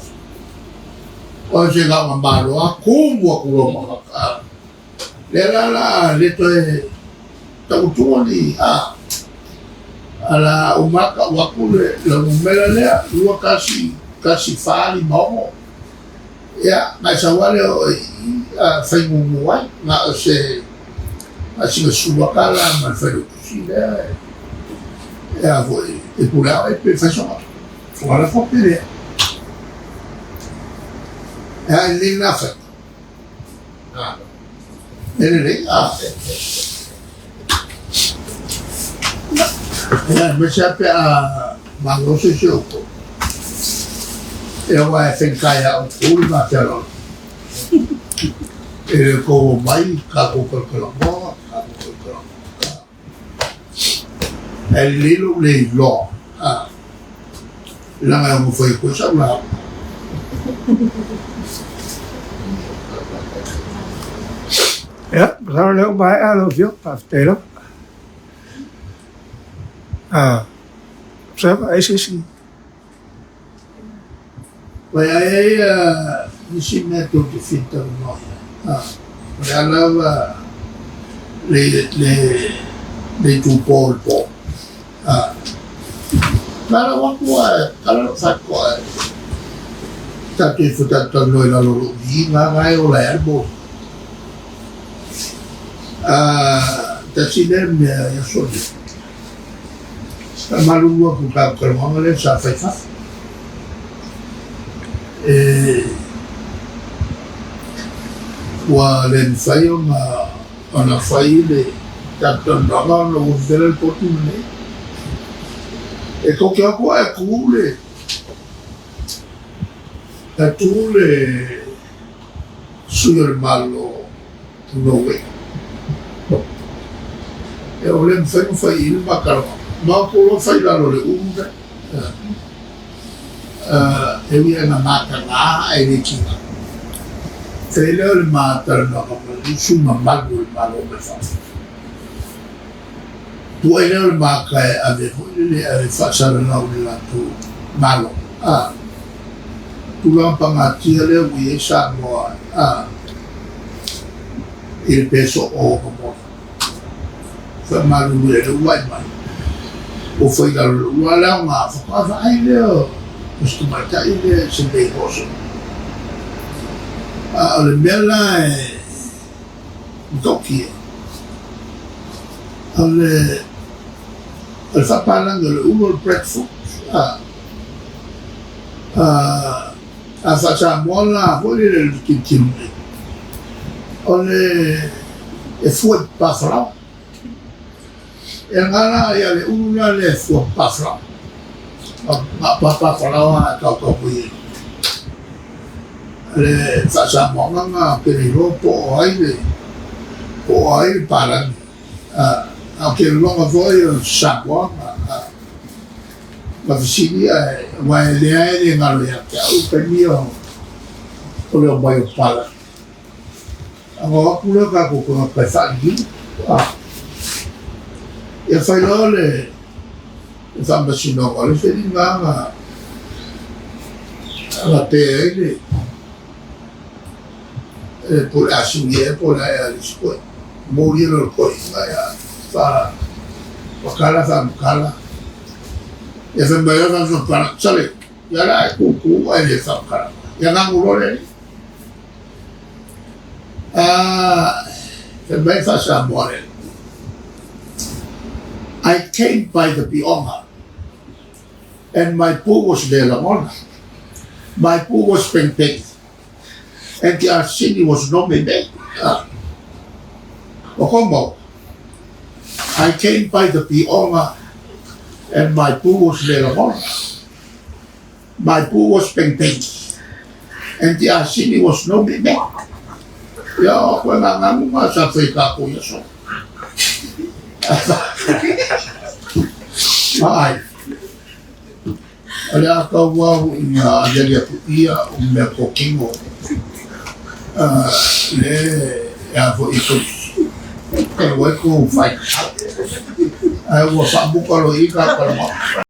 O se na ona malo a tumu atu loa ma tagata. Lea la la le toe tautua ni a ala uma tau atu le le numera lea 2 1 1 4 5 6. Ia na e sau lava lea o i a fai mumu ai na o se na sina sua ka la ma le failautusi lea e a foi e pule ao e pe fai soga soga la fo pele e a le na fai. E lelei, a. Ia, aemaise lava pe a malo se isi o outou. Ia, aua e faigata ia outou le ma fealofani. E le tou omai tatou talatalanoa, tatou talatalanoa. Ae lelei lou le iloa, a, leaga e ono fai atu ai sau lauga. Ia, masalo o lea ua maea lau Afioga, faafetai lava. Ah, Observa, ai se isi. Vai ai ai nisi mea tou te fia talanoa i ai. O le a lava le le le itupo o le po. Na lau atu a kala lou faatoa e tatou ifo tatou talanoa i lalo o lou viiga na e ola ai lava le moli. Tasi lea mea ia Sonia. Faamalulu atu i tatou talanoaga lea sa fai fafo. E Ua le mafai ona fai le tatou talanoaga ona ua vevela le potu lenei. E tou te o atu ae tu le ae tu le sui o le Malo o Norway. E o le mafai ona fai i i le ma talanoaga. Ma o tou loa fai i lalo o le ulu lea. E ui lava ina mataga ae le tiga. Fai lea o le ma talanoaga ma le sui mamalu o le Malo mai fafo. Tuuai lea o le mata e ave foi lele ave faasalalau i le latou Malo. A tulaga pagatia lea ua i ai Samoa a i le pe soo ma moni. Faamalulu e le uluai mai, ua fai i lalo o le ulu a le aoga faatoa vaai lea o si tamaitai lea i se mea i hoso. A o le mea la e matautia, o le o le faapalagi o le ulu o le breadfruit, a a faa-Samoa la foi lele le tilotilo nei, o le e fua i papafalaoa. E aga la ia le ulu la lea e fua papafalaoa. Na o papafalaoa lava e tautau mai ai. Le faa-Samoaga lena ou te le iloa po o ai le po o ai le palagi. A ou te lagona foi o se Samoa ma fesili ae aua e lea e le galo ia te au le taimi o le omai o palagi. Ona o atu lea o tatou tagata e faaliliu. Ia fai loa le faamasinoga o le feliga na pe ai le po o le a sui ea po o le a ea le isi koe. Momoli loa le toeaina ia faamatala faamatala. Ia fai mai loa le faamatala, sole, ia la e tutu ae le faamatala. Ia ganu loa le alii. Fai mai le faa-Samoa le alii. I came by the pioga and my poo was le lagona. My poo was peng peng and the asini was no me me. O kou mau, I came by the pioga and my poo was le lagona. My poo was peng peng and the asini was no me me. Ia o koe ngā ngamu ngā sa whai kākou ia so. Ai. O le a kau au i ngā aliali atu ia o mea kōkino le e a foi i kou e wai kou whai. Ai ua whaamuka lo i ka kalama.